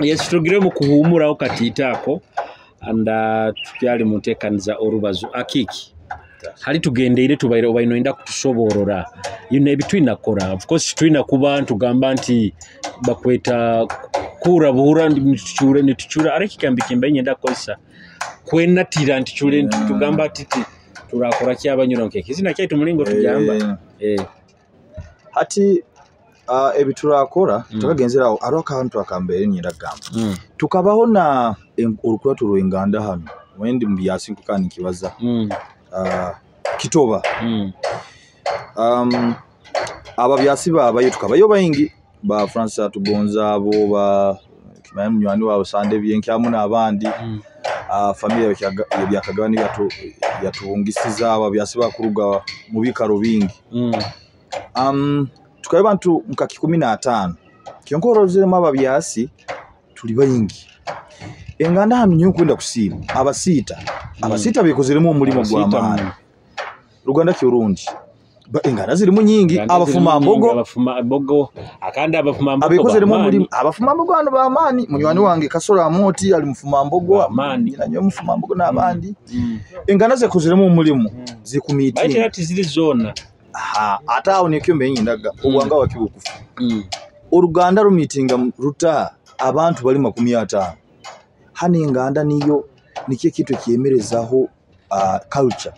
Yes, tugire mu kuhumuraho katiitaako and tukyali mu nteekaniza orubazo. Akiki hali tugendeire, tubaire obaine oyenda kutusoborora ebitwina kukora. Of course tulina kuba ntugamba nti bakweta kura buhura, nitucura nitucura, ariko ekigambo kimbaire nyenda kukozesa kwenatira nti cure tugamba titi turakora ki Abanyoro nk'ekizina kyaitu mulingo tugamba. Hati ebi turakora tukagenzeraho, hariho akantu akambere nyenda kugamba. Tukabaho na orukurato rw'enganda hanu wendi mu byasi nkuka nikibaza kitoba. Ababyasi babayo, tukabayo baingi, ba Francis Atugonza abo, ba kimanyi munywani wawe Sande Byenkyamu n'abandi. Familia Byakagabani yatuhungisiza ababyasi bakuruga mu bikaro bingi. Tukabe bantu nka 15, kyonka orozeremu ababyasi tuli baingi. Enganda hanu nyo nkwenda kusiima abasiita. Abasiita bekozeremu omulimo Abasiita gw'amaani. Ruganda kirungi. Enganda zirimu nyingi. Enganda zirimu nyingi, Abafumambogo. Abafumambogo akandi abafumambogo Abekozeremu b'amaani. omulimu. Abafumambogo hano bamaani. Munywani wange Kasoro Amoti ali mufumambogo. B'amaani. Nyina nyowe mufumambogo n'abandi. Enganda zekozeremu omulimu zikumiitinga. Baitu era tiziri zoona. Aha, ate awo nikyo mbenyindaga obwanga wakibukufu. Oruganda rumiitinga ruta abantu bali 50. Hano enganda niyo nikyo ekintu ekyemerezaho culture.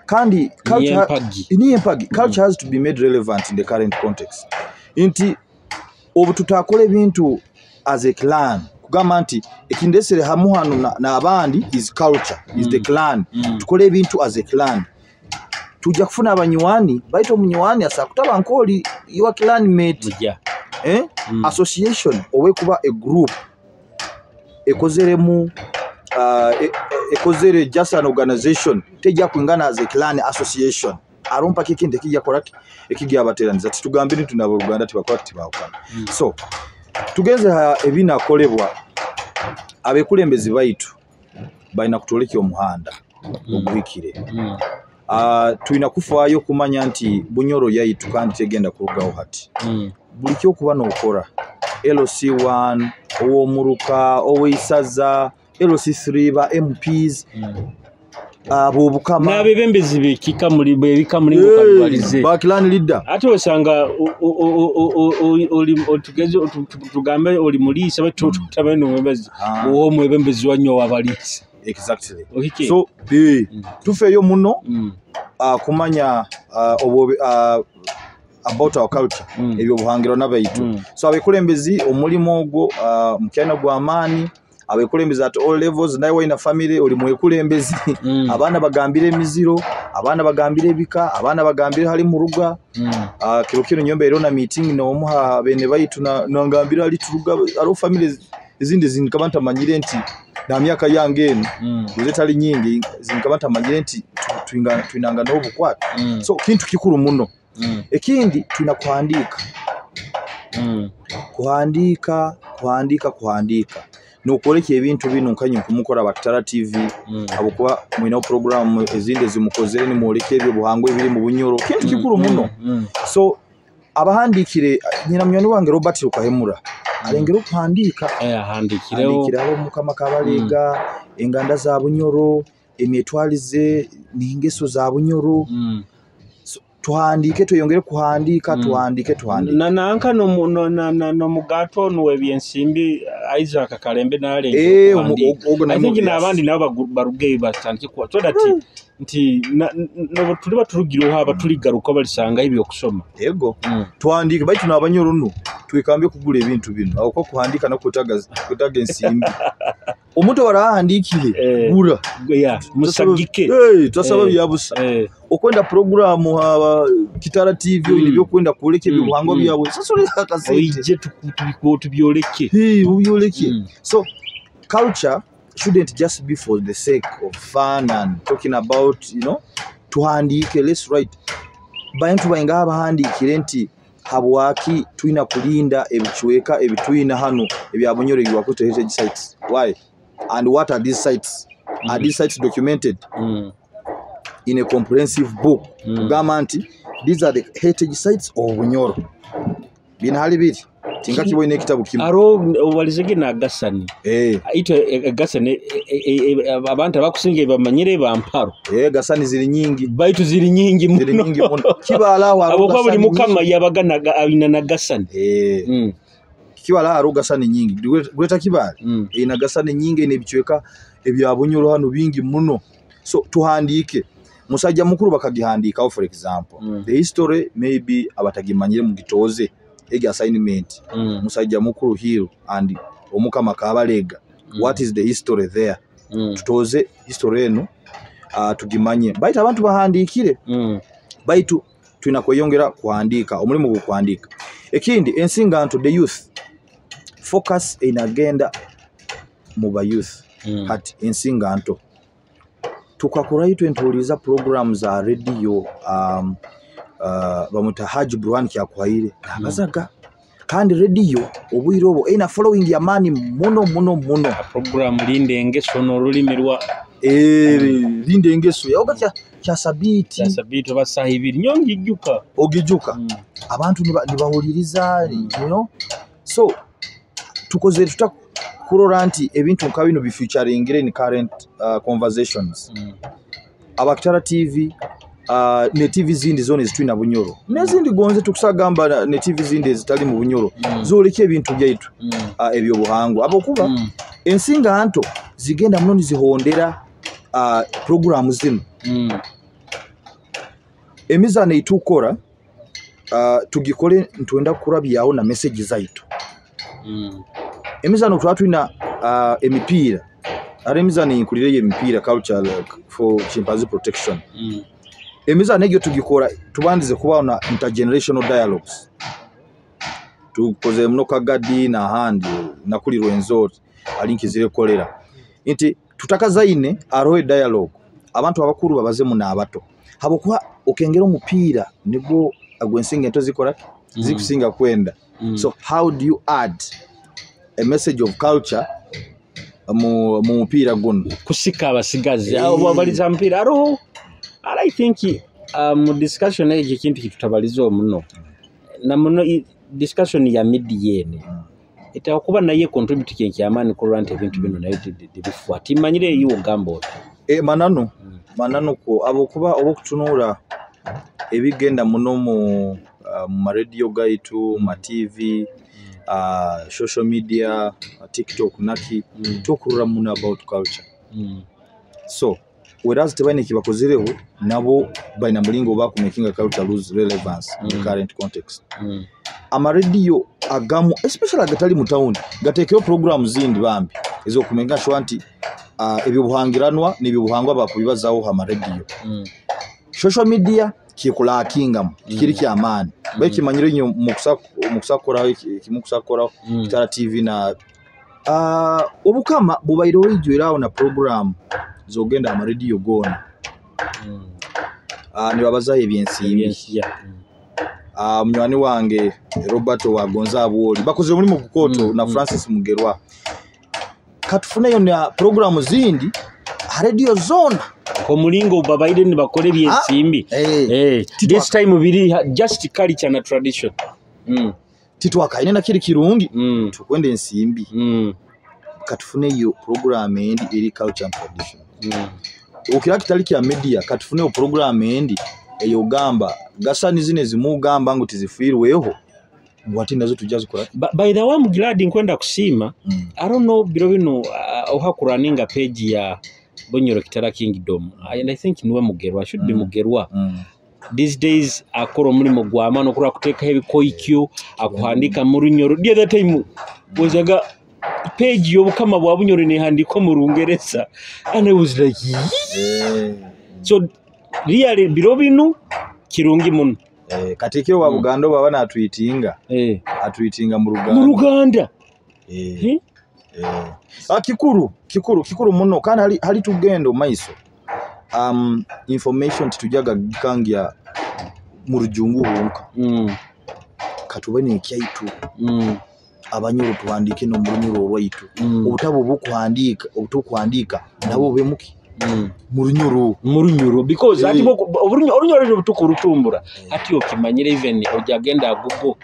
Kandi culture Niyo empagi. Niyo empagi. Culture has to be made relevant in the current context. Nti obu tutakora ebintu as a clan, kugamba nti ekindesere hamu hano n'abandi is culture, is the clan. Tukole ebintu as a clan. Tujja kufuna abanywani, baitu omunywani asakutaba nkoli your clan mate. Mujja. Association owe kuba a group ekozeremu ekozere just an organization tejja kwingana as a clan association. Arumpa kikindi ekijja kola ki? Ekijja abateraniza. Titugambire nti nabo Uganda tibakola tibawukana. So tugenze ha ebinakolebwa abekulembezi baitu balina kutwolekya omuhanda oguhikire. Tulina kufaayo kumanya nti Bunyoro yaitu kandi tegenda kurugaho hati. Buli kyokuba n'okora LC1 ow'omuruka ow'eisaza LC3 ba MPs ab'obukama n'abebembezi bekika muri bebika muri ngo kabibarize ba clan leader. Ate osanga oli otugeze tugambe oli muliisa batu tutabe n'omwebembezi owo omwebembezi wannyo w'abaliisa. Exactly. Ohike. So tufeeyo muno kumanya obwo about our culture ebyo buhangirwa n'abaitu. So abekulembezi omulimu ogwo mukyana gw'amaani abekulembezi at all levels. Naye walina family oli mwekulembezi. Abaana bagambire emiziro, abaana bagambire ebika, abaana bagambire hali muruga. Kiro kino nyomba ero na meeting n'omuha bene baitu nangambira hali turuga aro family ezindi zinkaba ntamanyire nti na myaka yange eno tali nyingi zinkaba ntamanyire nti twinanga n'obukwata. So kintu kikuru muno. Ekindi tulina kuhandiika. Kuhandiika, kuhandiika, kuhandiika. N'okwoleka ebintu bino nkanyi nkumukora Bakitara TV abukuba mwina program ezindi ezimukozere nimwoleka ebyo buhangwa ebiri mu Bunyoro. Kintu kikuru muno. So abahandikire nyina munywani wange Robert Rukahemura arengera okuhandiika. Ahandikireho. Ahandikireho Mukama Kabalega, enganda za Bunyoro, emyetwalize n'engeso za Bunyoro. So, tuhandiike, tweyongere kuhandiika, tuhandiike, tuhandiike. Na nanka n'omugato ono w'ebyensimbi Isaac Kalembe n'alengera okuhandiika. Ogwo I naye think mubyasi. n'abandi nabo barugeyo batandike kuwa so that nti tuliba turugireho aba tuligaruka balisangayo ebyokusoma. Yego. Tuhandiike baitu n'abanyoro nno twekambye kugula ebintu bino aho kuhandiika nokutaga ensimbi. Omuntu warahandiikire gura. Yeah, musagike. Twasaba byabusa. Okwenda programu haba Kitara TV ebyokwenda kwoleka ebibuhango byabwe. Sasula akasente. Oije tubyoleke. Ubyoleke. So culture shouldn't just be for the sake of fun and talking about, you know, tuhandiike, let's write. Bantu bainga abahandiikire nti habwaki tulina kulinda ebichweka ebitwina hano ebya Bunyoro ebyakutte heritage sites. Why? And what are these sites? Are these sites documented in a comprehensive book? Kugamba nti these are the heritage sites of Bunyoro. Bina hali biri. Tinga kiboine ekitabo kimu. Aro obalizege na Gasani. Ito Gasani abantu abakusinga bamanyire bamparo. Gasani ziri nyingi. Baitu ziri nyingi muno. Ziri nyingi muno. Kibala aho Abo kwa buli Gasani mukama nyingi. yabaga abina na Gasani. Kibala aho Gasani nyingi. Gweta Kibale. Ina Gasani nyingi ine bichweka ebya Bunyoro hano bingi muno. So tuhandiike. Musajja mukuru bakagihandikaho for example. The history maybe abatagimanyire mugitoze. Egi assignment. Musajja mukuru hill and omukama Kabalega. What is the history there? Tutoze history eno tugimanye. Baitu abantu bahandikire. Baitu tulina kweyongera kuhandika, omulimu gwo kuhandika. Ekindi ensinganto the youth focus inagenda mu ba youth. Hati ensinganto tukakora itwe ntuuliza program za radio bamuta Haji Burhan Kyakuhaire nabazaga kandi radio obwire obwo ina following ya mani muno muno muno. Program linde engeso n'olulimi lwa Linda engeso yaoga kya sabiti. Kya sabiti oba saha ibiri nyongi ijuka. Ogijuka. Abantu nibahuliriza, you know. So tukoze tuta kurora nti ebintu nka bino bifeaturingire in current conversations. Abakitara TV ne TV zindi zone zitwina Bunyoro. N'ezindi gonze tukusagamba ne TV zindi ezitali mu Bunyoro. Zoleke ebintu byaitu ebyobuhangwa. Abokuba ensinga anto zigenda muno nizihondera programu zino. Emizano eitukora tugikore ntwenda kurabyaho na message zaitu. Emizano twatwina emipiira. Ari emizano inkulire emipiira culture for chimpanzee protection. Emizano egyo tugikora tubandize kubaho na intergenerational dialogues. Tukoze muno Kagadi na handi nakuli Rwenzori alinkizire kolera. Nti tutakazaine arohe dialogue. Abantu abakuru babaze mu n'abato. Habokuba okengera omupiira nibwo agwensinga ento zikora zikusinga kwenda. So how do you add a message of culture mu mupiira guno? Kusika abasigazi abo baliza mpira aroho. I think mu discussion ejo kintu kitutabaliza omuno na muno discussion ya media ene etakuba naye contribute kyenkyamani kuranta ebintu bino naye bifuwa timanyire eyo ogamba oti manano manano ko abokuba obokutunura ebigenda muno mu radio gaitu, ma TV, social media, TikTok naki tukurura muno about culture. So whereas tebaine kibakozereho nabo baina mulingo bakumakinga culture lose relevance in the current context. Ama radio agamu especially agatali mu town gatekeyo program zindi bambi ezo kumenga shwa nti ebyobuhangiranwa n'ebyobuhangwa bakubibazaho ama radio. Social media kikulakinga kiri kyamaani. Bakimanyire nyo mukusakora kimukusakora Kitara TV na obukama bubaire ijweraho na program zogenda ama radio gona. Nibabaza ebyensimbi. Munywani wange Roberto Wagonza Abwoli bakoze omulimu kukoto na Francis Mugerwa. Katufuneyo na programu zindi radio zona komulingo babaire ni bakore byensimbi. This time biri just culture na tradition. Titwakaine na kiri kirungi tukwende ensimbi. Katufuneyo program endi eri culture and tradition. Okira kitali kya media katufuneyo program endi eyogamba gasani zine zimugamba ngo tizifiirweho ngo ati nazo tujja zikora. By the way I'm glad nkwenda kusima. I don't know biro bino ohakuraninga page ya Bunyoro Kitara Kingdom and I think niwe Mugerwa should be Mugerwa. These days akora omulimo gwa maana okura kuteekaho ebikoikyo akuhandika mu Runyoro. The other time wazaga page y'obukama bwa Bunyoro nehandikwa mu Rungereza and I was like So really biro bino kirungi muno. Katikiro wa Buganda baba natwitinga. Atwitinga mu Ruganda. Mu Ruganda. Kikuru muno kandi hali tugendo maiso. Information titujaga kangia mu rujungu honka. Katubene ekyaitu. Abanyoro tuhandike no mu Runyoro rwaitu. Obutabo bukuhandika, obutokuhandika nabo bemuki. Mu Runyoro because ati Orunyoro butukurutumbura ati okimanyire even ojagenda Google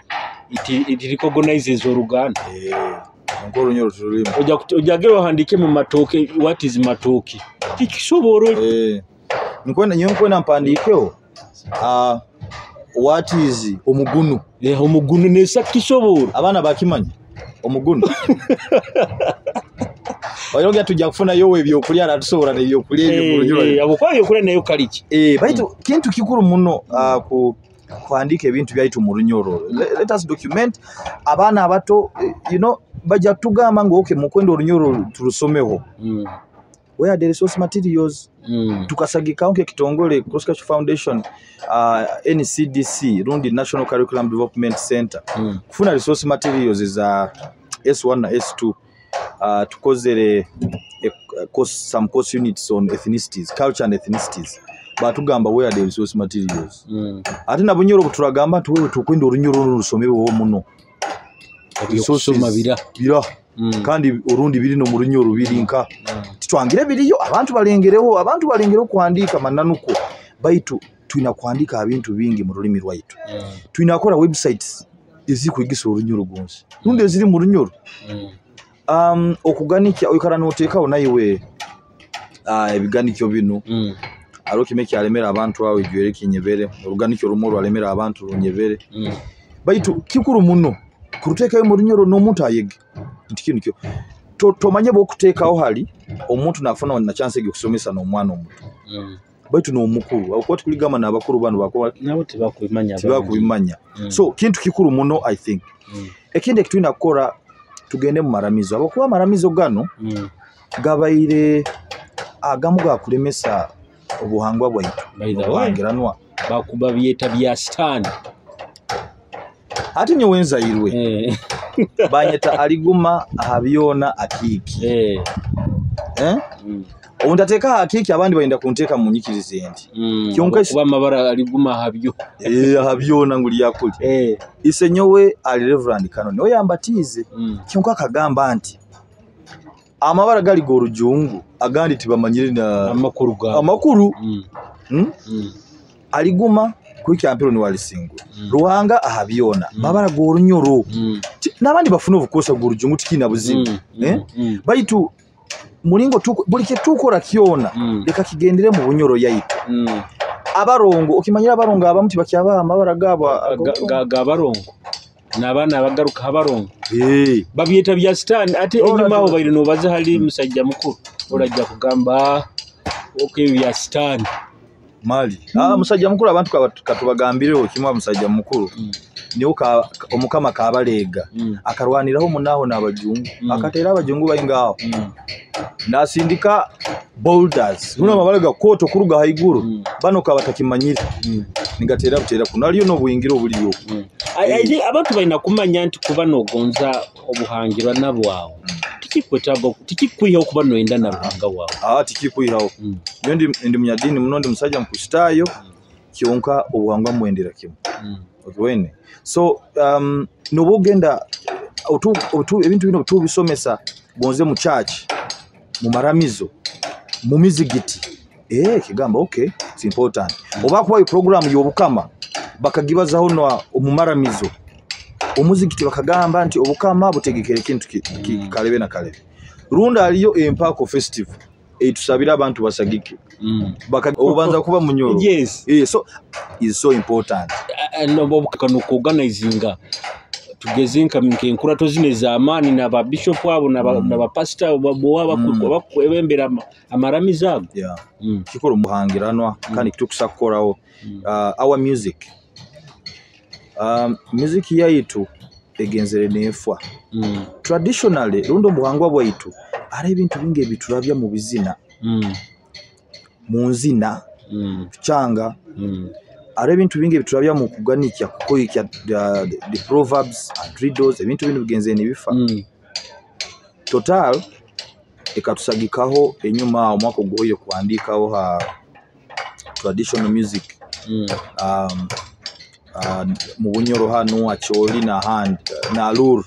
it recognizes Oruganda. Ngo Orunyoro tulimo. Ojagera ohandike mu matoke what is matoke tikisoboro. Nkwenda nyo mpandikeho what is omugunu. Omugunu nesa kisoboro abaana bakimanya omugunu. Oyogera tujja kufuna yowe ebyokulya aratusobola n'ebyokulya ebyo mu Runyoro. Abo kwa ebyokulya nayo kaliki. Baitu kintu kikuru muno ku kuandika ebintu byaitu mu Runyoro. Let us document abaana abato, you know, bajja tugamba ngo okay mukwenda Orunyoro turusomeho. Where the resource materials tukasagika onke kitongole Cross Culture Foundation, NCDC rundi National Curriculum Development Center. Kufuna resource materials za S1 na S2. Tukozere some course units on ethnicities, culture and ethnicities. Batugamba where the resource materials. Ate na Bunyoro buturagamba nti wewe tukwenda Orunyoro rusomeweho muno. Resources bira. Kandi orundi biri no mu Runyoro biri nka. Twangire biriyo, abantu balengereho, abantu balengereho kuhandiika mananuko, baitu twina kuhandiika ebintu bingi mu rulimi rwaitu. Twina kukora websites ezikwegesa Orunyoro gonsi rundi eziri mu Runyoro. Okuganikya oikara noteekaho naiwe ebiganikyo binu. Hariho kimwe kyalemera abantu aho ijwere kinyebere, oruganikyo rumwe rwalemera abantu runyebere. Baitu kikuru muno kuruteekayo mu Runyoro n'omuntu ayege nti kinu kyo tomanye bwokuteekaho hali omuntu nafuna na chance egyokusomesa n'omwana omuto. Baitu n'omukuru abakuba tukuligamba n'abakuru bano bakuba nabo tibakubimanya. Tibakubimanya. So kintu kikuru muno, I think. Ekindi ekitulina kukora, tugende mu maramizo, abakuba amaramizo gano gabaire agamu gakulemesa obuhangwa bwaitu. By the way, obuhangiranwa bakuba byeta bya sitaani. Ate nyowe nzairwe banyeta Aliguma aha byona Akiiki. Eh? Obu ntateeka Akiiki, abandi bayenda kunteeka mu nyikiriza endi. Kyonka kuba amabara Aliguma aha byo. Eh, aha byona nguli yakuli. Ise nyowe ali Reverend Canon, oyo yambatiize. Kyonka akagamba nti amabara gali g'orujungu agandi tibamanyire na amakuru ga amakuru. Aliguma kuhikya mpero niwalisingura. Ruhanga aha byona mabara g'Orunyoro. N'abandi bafuna obukosa bw'orujungu, tikina buzibu. Eh? Baitu mulingo buli kyetukora kyona leka kigendere mu Bunyoro yaitu. Abarongo, okimanyira abarongo abamu tibakyabaha amabara gaabo Gabarongo n'abaana abagaruka abarongo Eh. babyeta bya sitaani ate. Ora Enyuma aho baire nobaza hali musajja mukuru olajja kugamba ok ebyo bya sitaani. Mali musajja mukulu, abantu katubagambireho kimwe, musajja mukulu niwo omukama kabaleega akarwaniraho munaho n'abajungu. Akateera abajungu baingaho. Nasindika boulders nuno amabara gakoto kuruga haiguru. Bano kabatakimanyire nigatera butera kuno aliyo n'obuyingira obuliyo. I think abantu balina kumanya nti kuba nogonza obuhangirwa nabwawe tikikwetaaga, tikikwiha okuba noyenda na Ruhanga wawe. Tikikwihaho. Nyo ndi munyadini muno, ndi musajja Mukristaayo, kyonka obuhangwa mwendera kimu. Okiwene, so noba ogenda ebintu bino tubisomesa gonze mu church, mu maramizo, mu mizigiti, kigamba okay, it's important. Oba kubayo program y'obukama bakagibazaho no omu maramizo, omuzigiti, bakagamba nti obukama butegekere ekintu kalebe na kalebe, rundi aliyo empako festival etusabira abantu basagike. Obanza kuba Munyoro. So is so important. Nokuorganizinga tugeze nka nk'enkurato zino ez'amaani n'ababishopu abo n'abapasita bowa bakwebembera amaramizo ago. Kikuru muhangiranwa kandi kitukusa kukoraho. Our music, music yaitu egenzere neefwa. Traditionally rundi omubuhangwa bwaitu ari ebintu bingi ebiturabya mu bizina, mu nzina tukyanga. Ari ebintu bingi ebiturabya mu kuganikya kukoyikya the proverbs and riddles, ebintu bino bigenzere nibifa. Total ekatusagikaho enyuma aho omwaka oguhoire kuhandiikaho ha traditional music. Mu Bunyoro hanu, Acholi n'ahandi na Lur,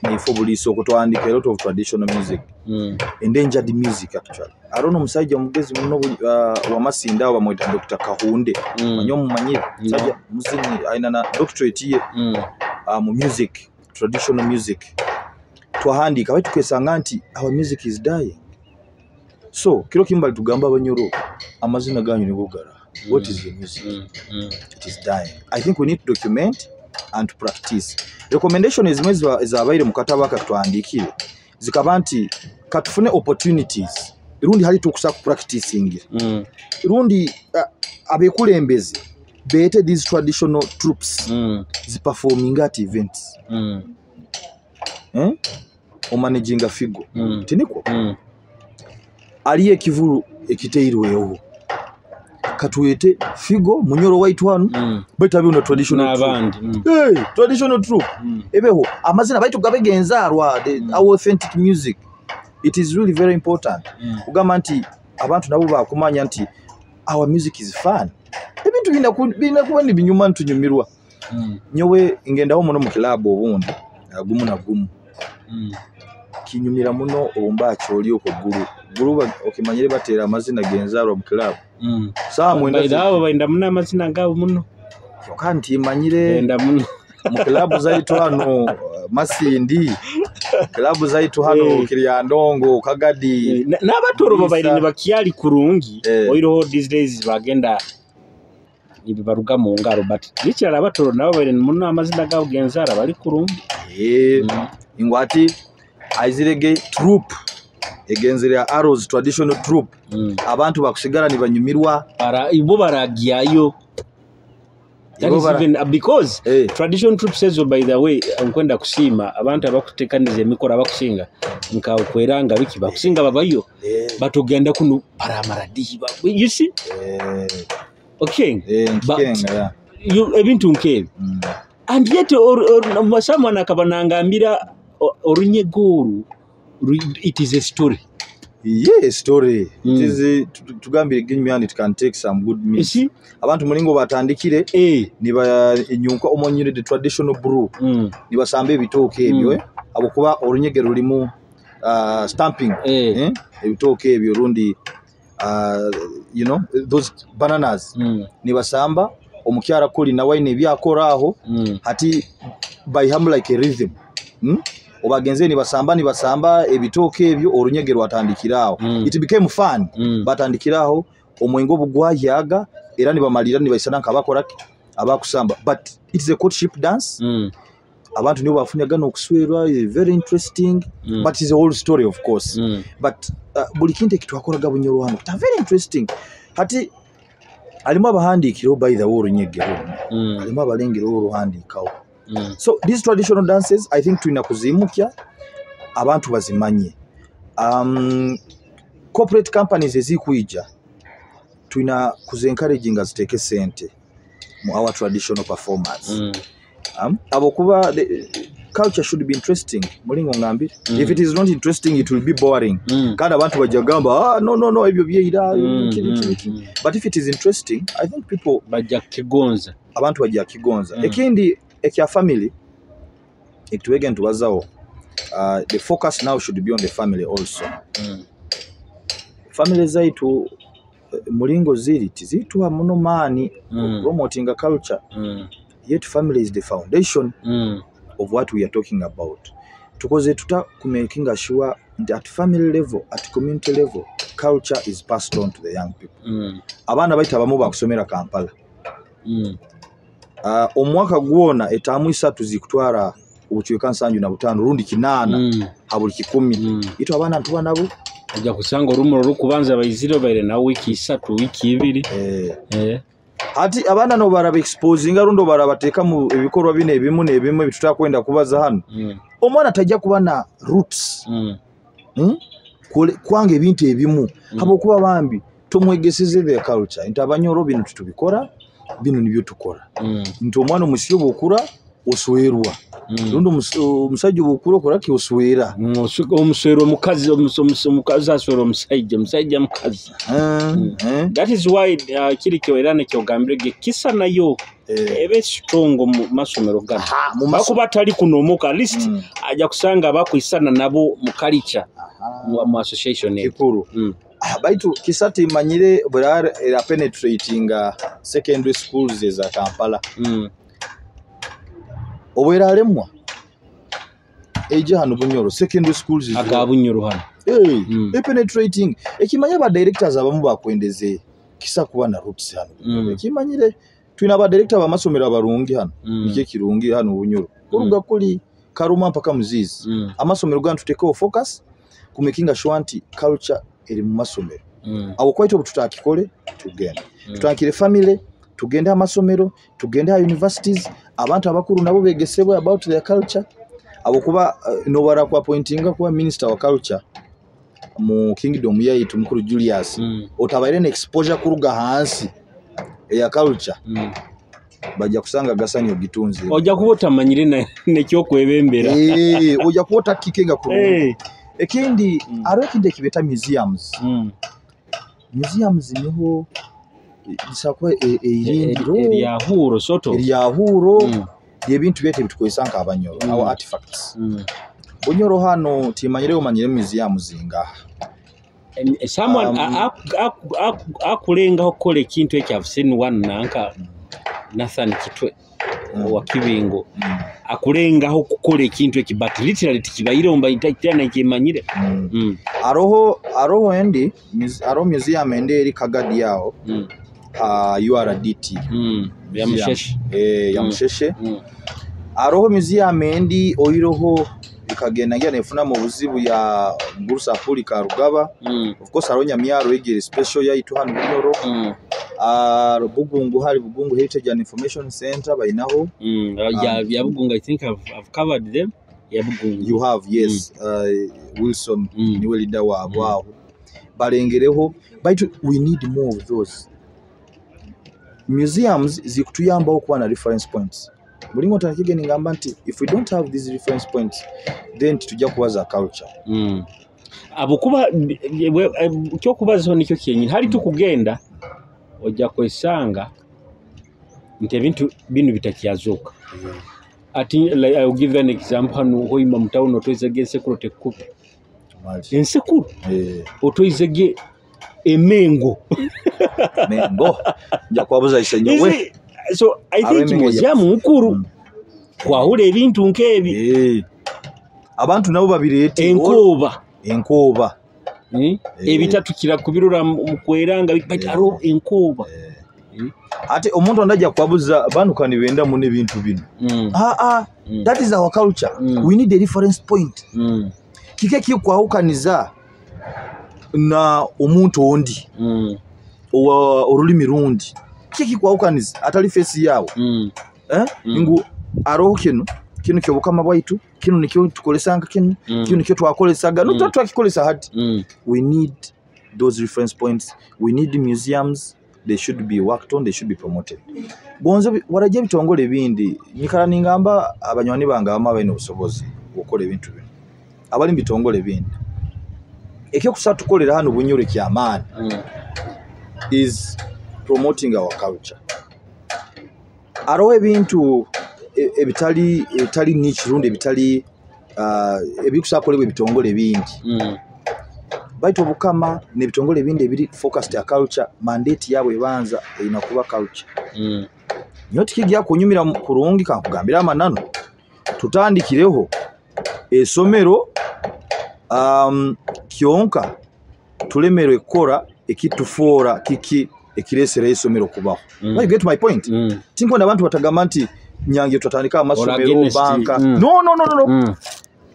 naife obuliisa okwo twahandika a lot of traditional music, endangered music actually. Hariho n'omusajja omugezi muno wamasinda aho bamweta Dr. Kahunde. Manyi omumanyire? Musajja muzini, aina na doctorate ye mu music, traditional music. Twahandika baitu tukesanga nti our music is dying. So kiro kimu balitugamba, Abanyoro, amazina ganyu nigo gara, what is your music? It is dying. I think we need to document and to practice. Recommendation ezimwe ezabaire mu katabo aka twahandikire zikaba nti katufune opportunities rundi hali tukusa ku practicing rundi abekulembeze beete these traditional troops ziperforming at events. Eh? Omanaginga figo. Tinikwo? Aliyo ekivulu ekiteirweho, katwete figo Munyoro waitu hanu. Baitu abiuno traditional troupe. N'abandi. Hey, traditional troupe. Ebeho amazina baitu gabe genzarwa our authentic music, it is really very important. Kugamba nti abantu nabo bakumanya nti our music is fun, ebintu birina kuba nibinyuma nitunyumirwa. Nyowe ngendaho muno mu kilabu obundi gumu na gumu. Kinyumira muno obumba kyoli okwo Gulu. Gulu okimanyire batera amazina genzarwa mu club. Saa 9 Baida bainda muno amazina gabo muno. Kyokka nti manyire Bainda muno. Mu club zaitu hano Masindi, club zaitu hano Kiryandongo, Kagadi. N'abatoro babaire nibakyali kurungi. Oiroho these days bagenda nibibaruga mu ngaro, but nikirala abatoro nabo babaire muno amazina gabo genzara bali kurungi. Ingwati aizirege troupe egenzere ya Arrows traditional troupe. Abantu bakusigara nibanyumirwa ibo baragyayo. That is even because traditional troupe says, by the way, nkwenda kusima abantu abakutekaniza emikoro abakusinga nka okweranga biki bakusinga babayo batugenda kuno paramaradi, you see. Okay, but you ebintu nkebi and yet or someone akabanangambira orunyego oru it is a story. Yeah, story. It is tugambire ginyumya, it can take some good minutes. Abantu mulingo batandikire niba inyunka omonyire the traditional brew. Nibasamba ebitooke ebyo abo kuba orunyegero rulimu stamping ebitooke ebyo rundi you know those bananas. Nibasamba omukyara kuli na wine ebyakora aho hati by him like a rhythm. Obagenze nibasamba ebitooke ebyo orunyegero atandikiraho. It became fun. Batandikiraho omwengo bugwahyaga era nibamalira nibaisana nkabakora abakusamba, but it is a courtship dance. Abantu nibo bafunyaga nokuswerwa, very interesting. But it's a whole story of course. But buli kintu ekitwakoraga Bunyoro hano very interesting. Hati alimu abahandikiro by the way orunyegero. Alimu abalengero oruhandikaho. So these traditional dances I think tulina kuzimukya abantu bazimanye. Corporate companies ezikuija tulina kuzi encouraging ziteeke sente mu our traditional performance. Abokuba the culture should be interesting. Mulingo ngambire. If it is not interesting it will be boring. Kandi abantu bajja gamba no ebyo byeira. But if it is interesting I think people bajja kigonza. Abantu bajja kigonza. Ekindi ekya family ekituwege ntubazawo, the focus now should be on the family also. Family zaitu mulingo ziri tizituwa muno maani promoting a culture. Yet family is the foundation of what we are talking about. Tukoze tuta kumaking sure at family level, at community level, culture is passed on to the young people. Abaana baita abamu bakusomera Kampala. Omwaka gwona etamu 3 zikutwara obuchweka 75 rundi 8 habuli 10. Ito abaana ntuba nabo ajja kusanga orumuro rukubanza bayiziro baire na wiki 3 wiki 2. Hati abaana no baraba exposing rundo barabateka mu ebikorwa bine ebimu n'ebimu ebitutakwenda kubaza hano. Omwana tajja kuba na roots. Kwanga ebintu ebimu habokuba bambi tomwegeseze the culture. Nti abanyoro bino tutubikora bino nibyo tukora. Nti omwana omusyo bokura oswerwa. Rundo omusajja bokura okora ki oswera. Omuswero omukazi omukazi aswera omusajja, omusajja mukazi. That is why kiri kyo era nekyogambirege kisa nayo ebe strong mu masomero gano. Bakuba tali kunomoka at least ajja kusanga bakwisana nabo mu culture mu association ekuru. Baitu kisati manyire bwera era penetrating secondary schools eza Kampala. Obwera alemwa eje hano Bunyoro secondary schools aga Bunyoro hano. Penetrating ekimanya ba directors abamu bakwendeze kisa kuba na roots hano. Ekimanyire twina ba director bamasomero abarungi hano. Nike kirungi hano Bunyoro. Kuruga kuli Karuma mpaka Muzizi. Amasomero gano tutekewo focus ku making sure nti culture eri mu masomero. Abo kwaito tutakikole tugende. Tutangire family, tugende amasomero, tugende ha universities, abantu abakuru nabo begesebwe about their culture. Abo kuba no bara kwa pointinga kuba minister wa culture mu kingdom yaitu mukuru Julius. Otabaire ne exposure kuruga hansi ya culture. Bajja kusanga gasani ogitunze. Ojja kuba otamanyire nekyokwebembera. Ojja kuba otakikenga kurungi. Ekindi aro ekindi ekibeta museums. Museums niho bisakwa eirindiro eryahuro soto eryahuro ebintu byete bitukozesa nka abanyoro our artifacts. Bunyoro hano timanyire, omanyire museum zingaha? Someone akulengaho kukola ekintu ekyo. I've seen one, nanka Nathan Kitwe wa Kibingo akulengaho kukola ekintu eki, but literally tikibaireho, mbaitira nakimanyire. Aroho endi aroho museum endi eri Kagadi aho ha URDT. Ya Musheshe. Eh, ya Musheshe. Aroho museum endi oiroho ikagenda ngira nefuna mu buzibu ya Ngurusa Apuli Karugaba. Of course aroho Nyamyaro egere special yaitu hano Bunyoro. Bugungu, hari Bugungu Heritage and Information Center bainaho. Ya Bugungu, I think I've covered them. Ya Bugungu. You have, yes. Wilson niwe leader wabo aho balengereho, baitu we need more of those museums zikutuyambaho kuba na reference points. Bulingo ntandikige ningamba nti if we don't have these reference points, then titujja kubaza culture. Abo kuba kyokubazaho nikyo kyenyini hali tukugenda ojja kwesanga nti ebintu binu bitakyazuuka. Ati like, I will give an example. Hano hoima mu town otoizege ensekuro tekukuba ensekuro. Otoizege emengo. Mengo nja kwabuza isenyowe. So I think Ab'Emengo museum nkuru kwahula ebintu nkebi. Abantu nabo babireete. Enkoba. Enkoba. Ebitatukira kubirora mu kweranga, but aro enkoba. Ate omuntu andajja kwabuza bantu kandi benda muno ebintu bino. Ah, ah, that is our culture. We need a reference point. Kiki ekikwawukaniza na omuntu ondi owa olulimi rundi? Kiki ekikwawukaniza atali face yawe? Eh? Ngu aroho kino kino kyobukama bwaitu, kino nikyo tukolesanga kino, kino nikyo twakolesaga, no twakikolesa hati. We need those reference points. We need museums. They should be worked on, they should be promoted. Gonze warajja ebitongole ebindi. Nyikala ningamba abanywani bange abamu abalina obusobozi okukola ebintu bino abali mu bitongole ebindi, ekyokusatu tukolera hano Bunyoro kyamaanyi is promoting our culture. Hariho ebintu ebitali niche rundi ebitali ebikusobola kukolebwa ebitongole bingi, baitu obukama n'ebitongole ebindi ebiri focused ya culture, mandate yaabwe ebanza erina kuba culture. Nyowe tikijja kunyumira kurungi. Kankugambira amananu, tutandikireho esomero kyonka tulemerwe kukora ekitufoora kiki ekireeserayo esomero kubaho. You get my point? Tinkwenda abantu batagamba nti Nyange twatandika amasomero against banka. No, no, no, no, no.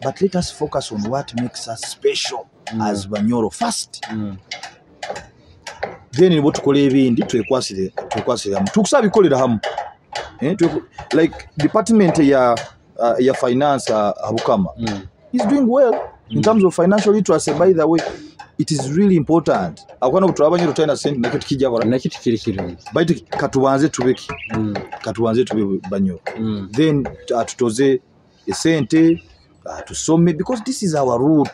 But let us focus on what makes us special as Banyoro first. Then nibo tukola ebindi, twekwasire hamu, tukusaba bikolera hamu. Eh, like department ya finance Habukama is doing well in terms of financial literacy. By the way, it is really important akwana butwala Abanyoro talina sente nakyo tikijja kola. Nakyo tikiri kirungi. Baitu katubanze tubeki katubanze tube Banyoro, then tutoze esente, tusome, because this is our root.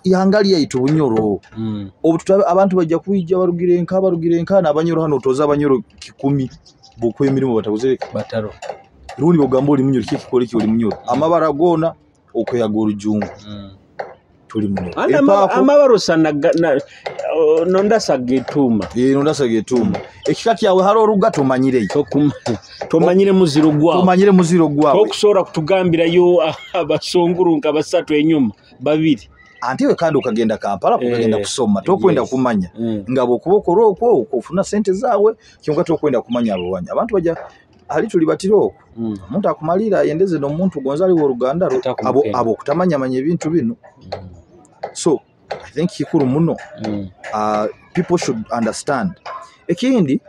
Ihanga lyaitu Bunyoro. Obu abantu bajja kwijja barugire nka n'Abanyoro hano otoza Abanyoro 10 bokwa emirimu batabuze. Bataro. Rundi bogamba oli Munyoro, kiki kikole ki oli Munyoro, amabara gona okweyaga orujungu. Tuli Munyoro. Andi amabara osana nondasaga etuuma. Eh, nondasaga etuuma. Ekika kyawe hari oruga tomanyireyo. Tomanyire muziro gwawe. Tomanyire muziro gwawe. Tokusobola kutugambirayo abasunguru nka basatu enyuma babiri. Ante we kandi ukagenda Kampala ukagenda kusoma tokwenda kumanya nga bwokuba okwo okufuna sente zaawe kyonka tokwenda kumanya abo abantu bajja hali tuli batira okwo. Omuntu akumalira ayendeze n'omuntu gonza aliwo oruganda abo kutamanya manya ebintu bino. So I think kikuru muno. People should understand. Ekindi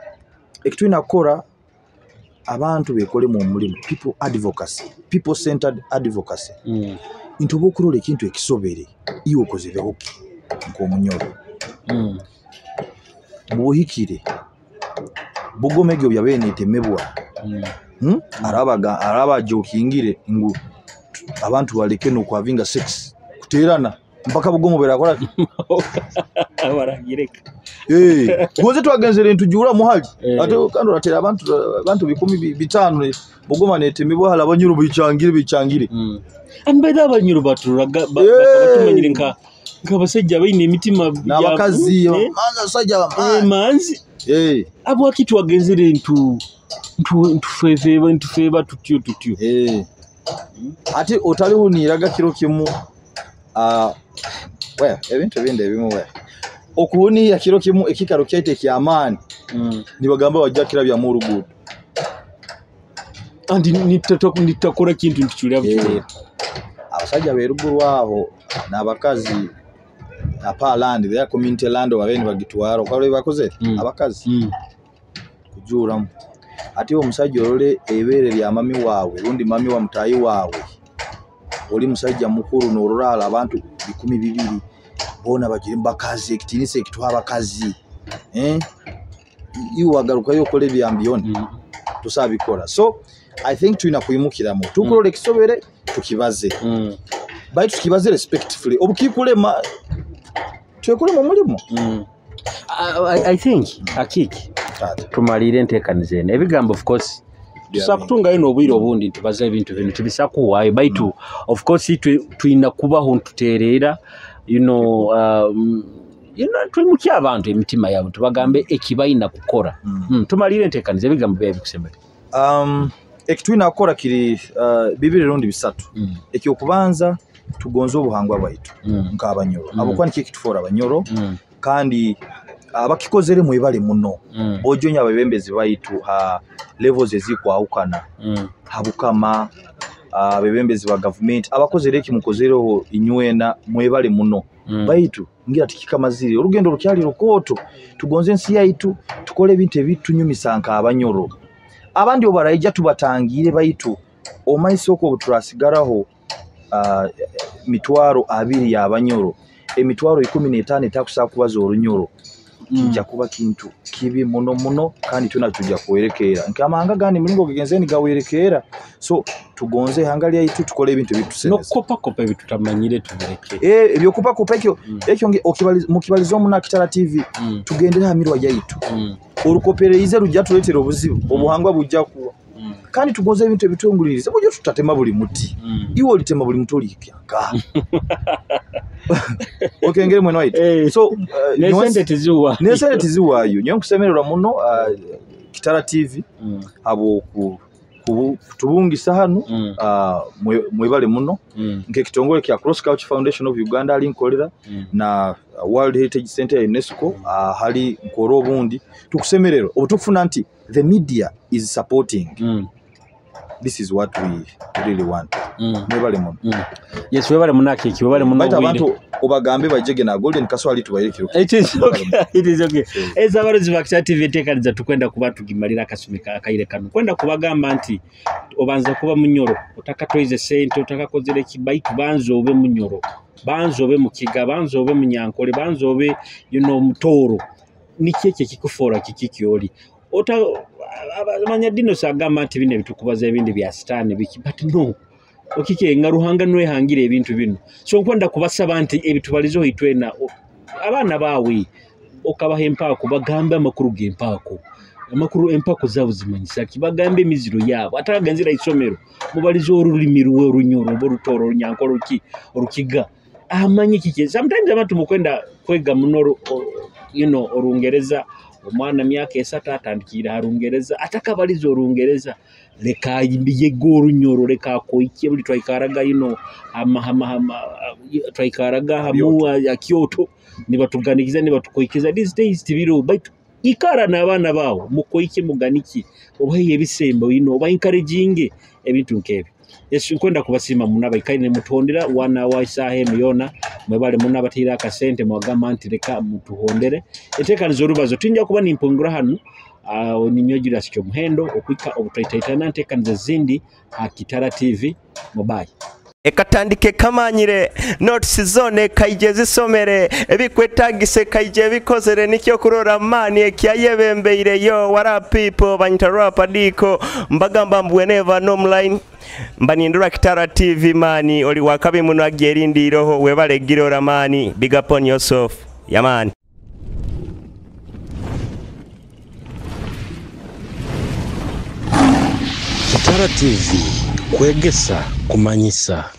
ekitulina kukora, abantu bekolemu omulimu, people advocacy, people centered advocacy. Nti oba okulola ekintu ekisobere iwe okozereho ki nk'Omunyoro? Buhikire bugomegyo bya bene etemebwa. Araba jokingire ngu abantu baleke nokwavinga sex kuterana. Mpaka Bugomo berakora. Baragireka. Eh, gonze twagenzere ntujura muhali. Eh. Ate kandi uratera abantu 50 Bugoma netemibwa hala Abanyoro bichangire bichangire. And by the Abanyoro baturaga batumanyire nka nk'abasajja baine emitima N'abakazi eh, manza basajja eh, manzi. Eh. Abwaki twagenzere ntu ntufefeba ntufeba tutyo tutyo. Eh. Ate otalihuniraga kiro kimu, well, ebintu ebindi ebimu, well, okuhuniya kiro kimu ekikaro kyaite ekyamaani, nibagamba wajja kirabyamu oruguudo. Andi nitakora kintu ntuchulya. Eh, abasajja beruguru aho n'abakazi apa land their community land babe nibagitwara okwalo bakoze abakazi kujuuramu. Ate omusajja olole ebeere lya mami waawe rundi mami wa mutayi waawe, oli musajja mukuru n'orora abantu 2,000 boona bagire mubakazi ekitiinisa ekituha abakazi, eh? Iwe wagarukayo okora ebyambyone tusabikora. So I think tulina kwimukiramu tukurora ekisobere tukibaze, baitu tukibaze respectfully. Obukikulema twekulema omulimu. I think akiki Taata. tumalire enteekaniza eno ebigambo, of course tusa kutungayo n'obwire obundi ntubaza ebintu bino tubisakuwaayo, baitu of course itwe tulina kubaho ntutereera, twimuky abantu emitima yaabwe tubagambe ekibalina kukora. Tumalire enteekaniza ebigambo byabe bikusemere. Ekitulina kukora kiri bibiri rundi bisatu. Ekyokubanza, tugonze obuhangwa bwaitu nk'Abanyoro, habwokuba nikyo ekitufoora Abanyoro. Kandi abakikozere mwebale muno, bojonya abebembezi baitu ha levels ezikwahukana, habukama, abebembezi ba gavumenti abakozere eki mukozereho inywena, mwebale muno. Baitu ngira tikikamazire, orugendo rukyali rukooto. Tugonze ensi yaitu, tukole ebintu ebitunyumisa nk'Abanyoro. Abandi obaraija tubatangire, baitu omaiso okwo obuturasigaraho 20,000 y'Abanyoro, 15,000 etakusaa kubaza Orunyoro, kijja kuba kintu kibi muno muno, kandi twena tujja kuwerekeera nkamahanga gandi mulingo gegenze nigawerekeera. So tugonze ihanga lyaitu, tukole ebintu ebitusemeza. N'okukopakopa ebitutamanyire tubireke. Eh, ebyokupakupa ekyo ekyo mukibaliza omuna Kitara TV. Tugendere ha mirwa yaitu. Orukopereize rujja tuletera obuzibu, obuhangwa bujja kuwa. Kandi tugonze ebintu ebitungulirize bujo, tutatema buli muti. Iwe olitema buli muti olikyanga okengere mwene waitu. Eh. So Nesente tiziwa. Nesente tiziwaayo. Nyowe nkusemererwa muno, Kitara TV, abo kutubungisa hanu. Mwebale muno. Nk'ekitongole kya Cross Culture Foundation of Uganda ali nkolera na World Heritage Center ya UNESCO, hali nkora obundi tukusemererwa obutukufuna nti the media is supporting. This is what we really want. Mwebale muno. Yes, webale muno akiki, webale muno Baitu obwire. abantu obagambe bajege na Golden Kaswali tubaire kiro. It is okay. It is okay. Ezabarozi ba Kitara TV, enteekaniza tukwenda kuba tugimalira akasumi akaire kano. Kwenda kubagamba nti obanza kuba Munyoro, otakatoize sente, otakakozere ki, baitu banza obe Munyoro, banza obe Mukiga, banza obe Munyankole, banza obe Mutooro. Niki ekyo ekikufoora kiki kyoli? Ota manya Dinosa agamba nti bino ebitukubaza ebindi bya sitaani biki, but no. Okike nga Ruhanga nwehangira ebintu bino. So nkwenda kubasaba nti ebitubalizo itwena abaana baawe okabaha empaako, bagambe amakuru g'empaako, amakuru empaako zaabo zimanyisa ki, bagambe emiziro yaabo. Atagenzera isomero, mubalize orulimi rwe Orunyoro oba Orutooro, Orunyankole, oruki Orukiga, amanye kiki. Sometimes abantu mukwenda kwega muno Orungereza, omwana myaka 3 atandikire ha Rungereza, atakabaliza Orungereza, leka yege Orunyoro, leka akoike. Buli twaikaraga ino hama hama hama twaikaraga hamu ya Kyoto nibatuganikiza nibatukoikiza. These days tibiro, baitu ikara n'abaana baawo mukoike, muganiki, obahe ebisembo ino, oba encouraging ebintu nk'ebyo. Yesu, nkwenda kubasiima muno abaikaire nemutondera wana wa isaaha eno yoona. Mwebale muno abataire akasente mwagamba nti leka mutuhondere enteekaniza orubazo. Tuyinja kuba nimpungura hanu, ninyo Julius Kyomuhendo, okwika obutaitaitana nteekaniza zindi ha Kitara TV. Mubayi. Ekatandika ekamanyire notisi zona ekaija ezisomere ebikwetagisa ekaija ebikozere nikyo kurora mani ekyayebembeire. Yo, what up people, banyita Rapa Diko, mbagamba mbu whenever nomline mbanindura Kitara TV mani oli wakabi muno agyerindiiroho webale girora mani, big up on yourself yamani. Kitara TV, kwegesa kumanyisa.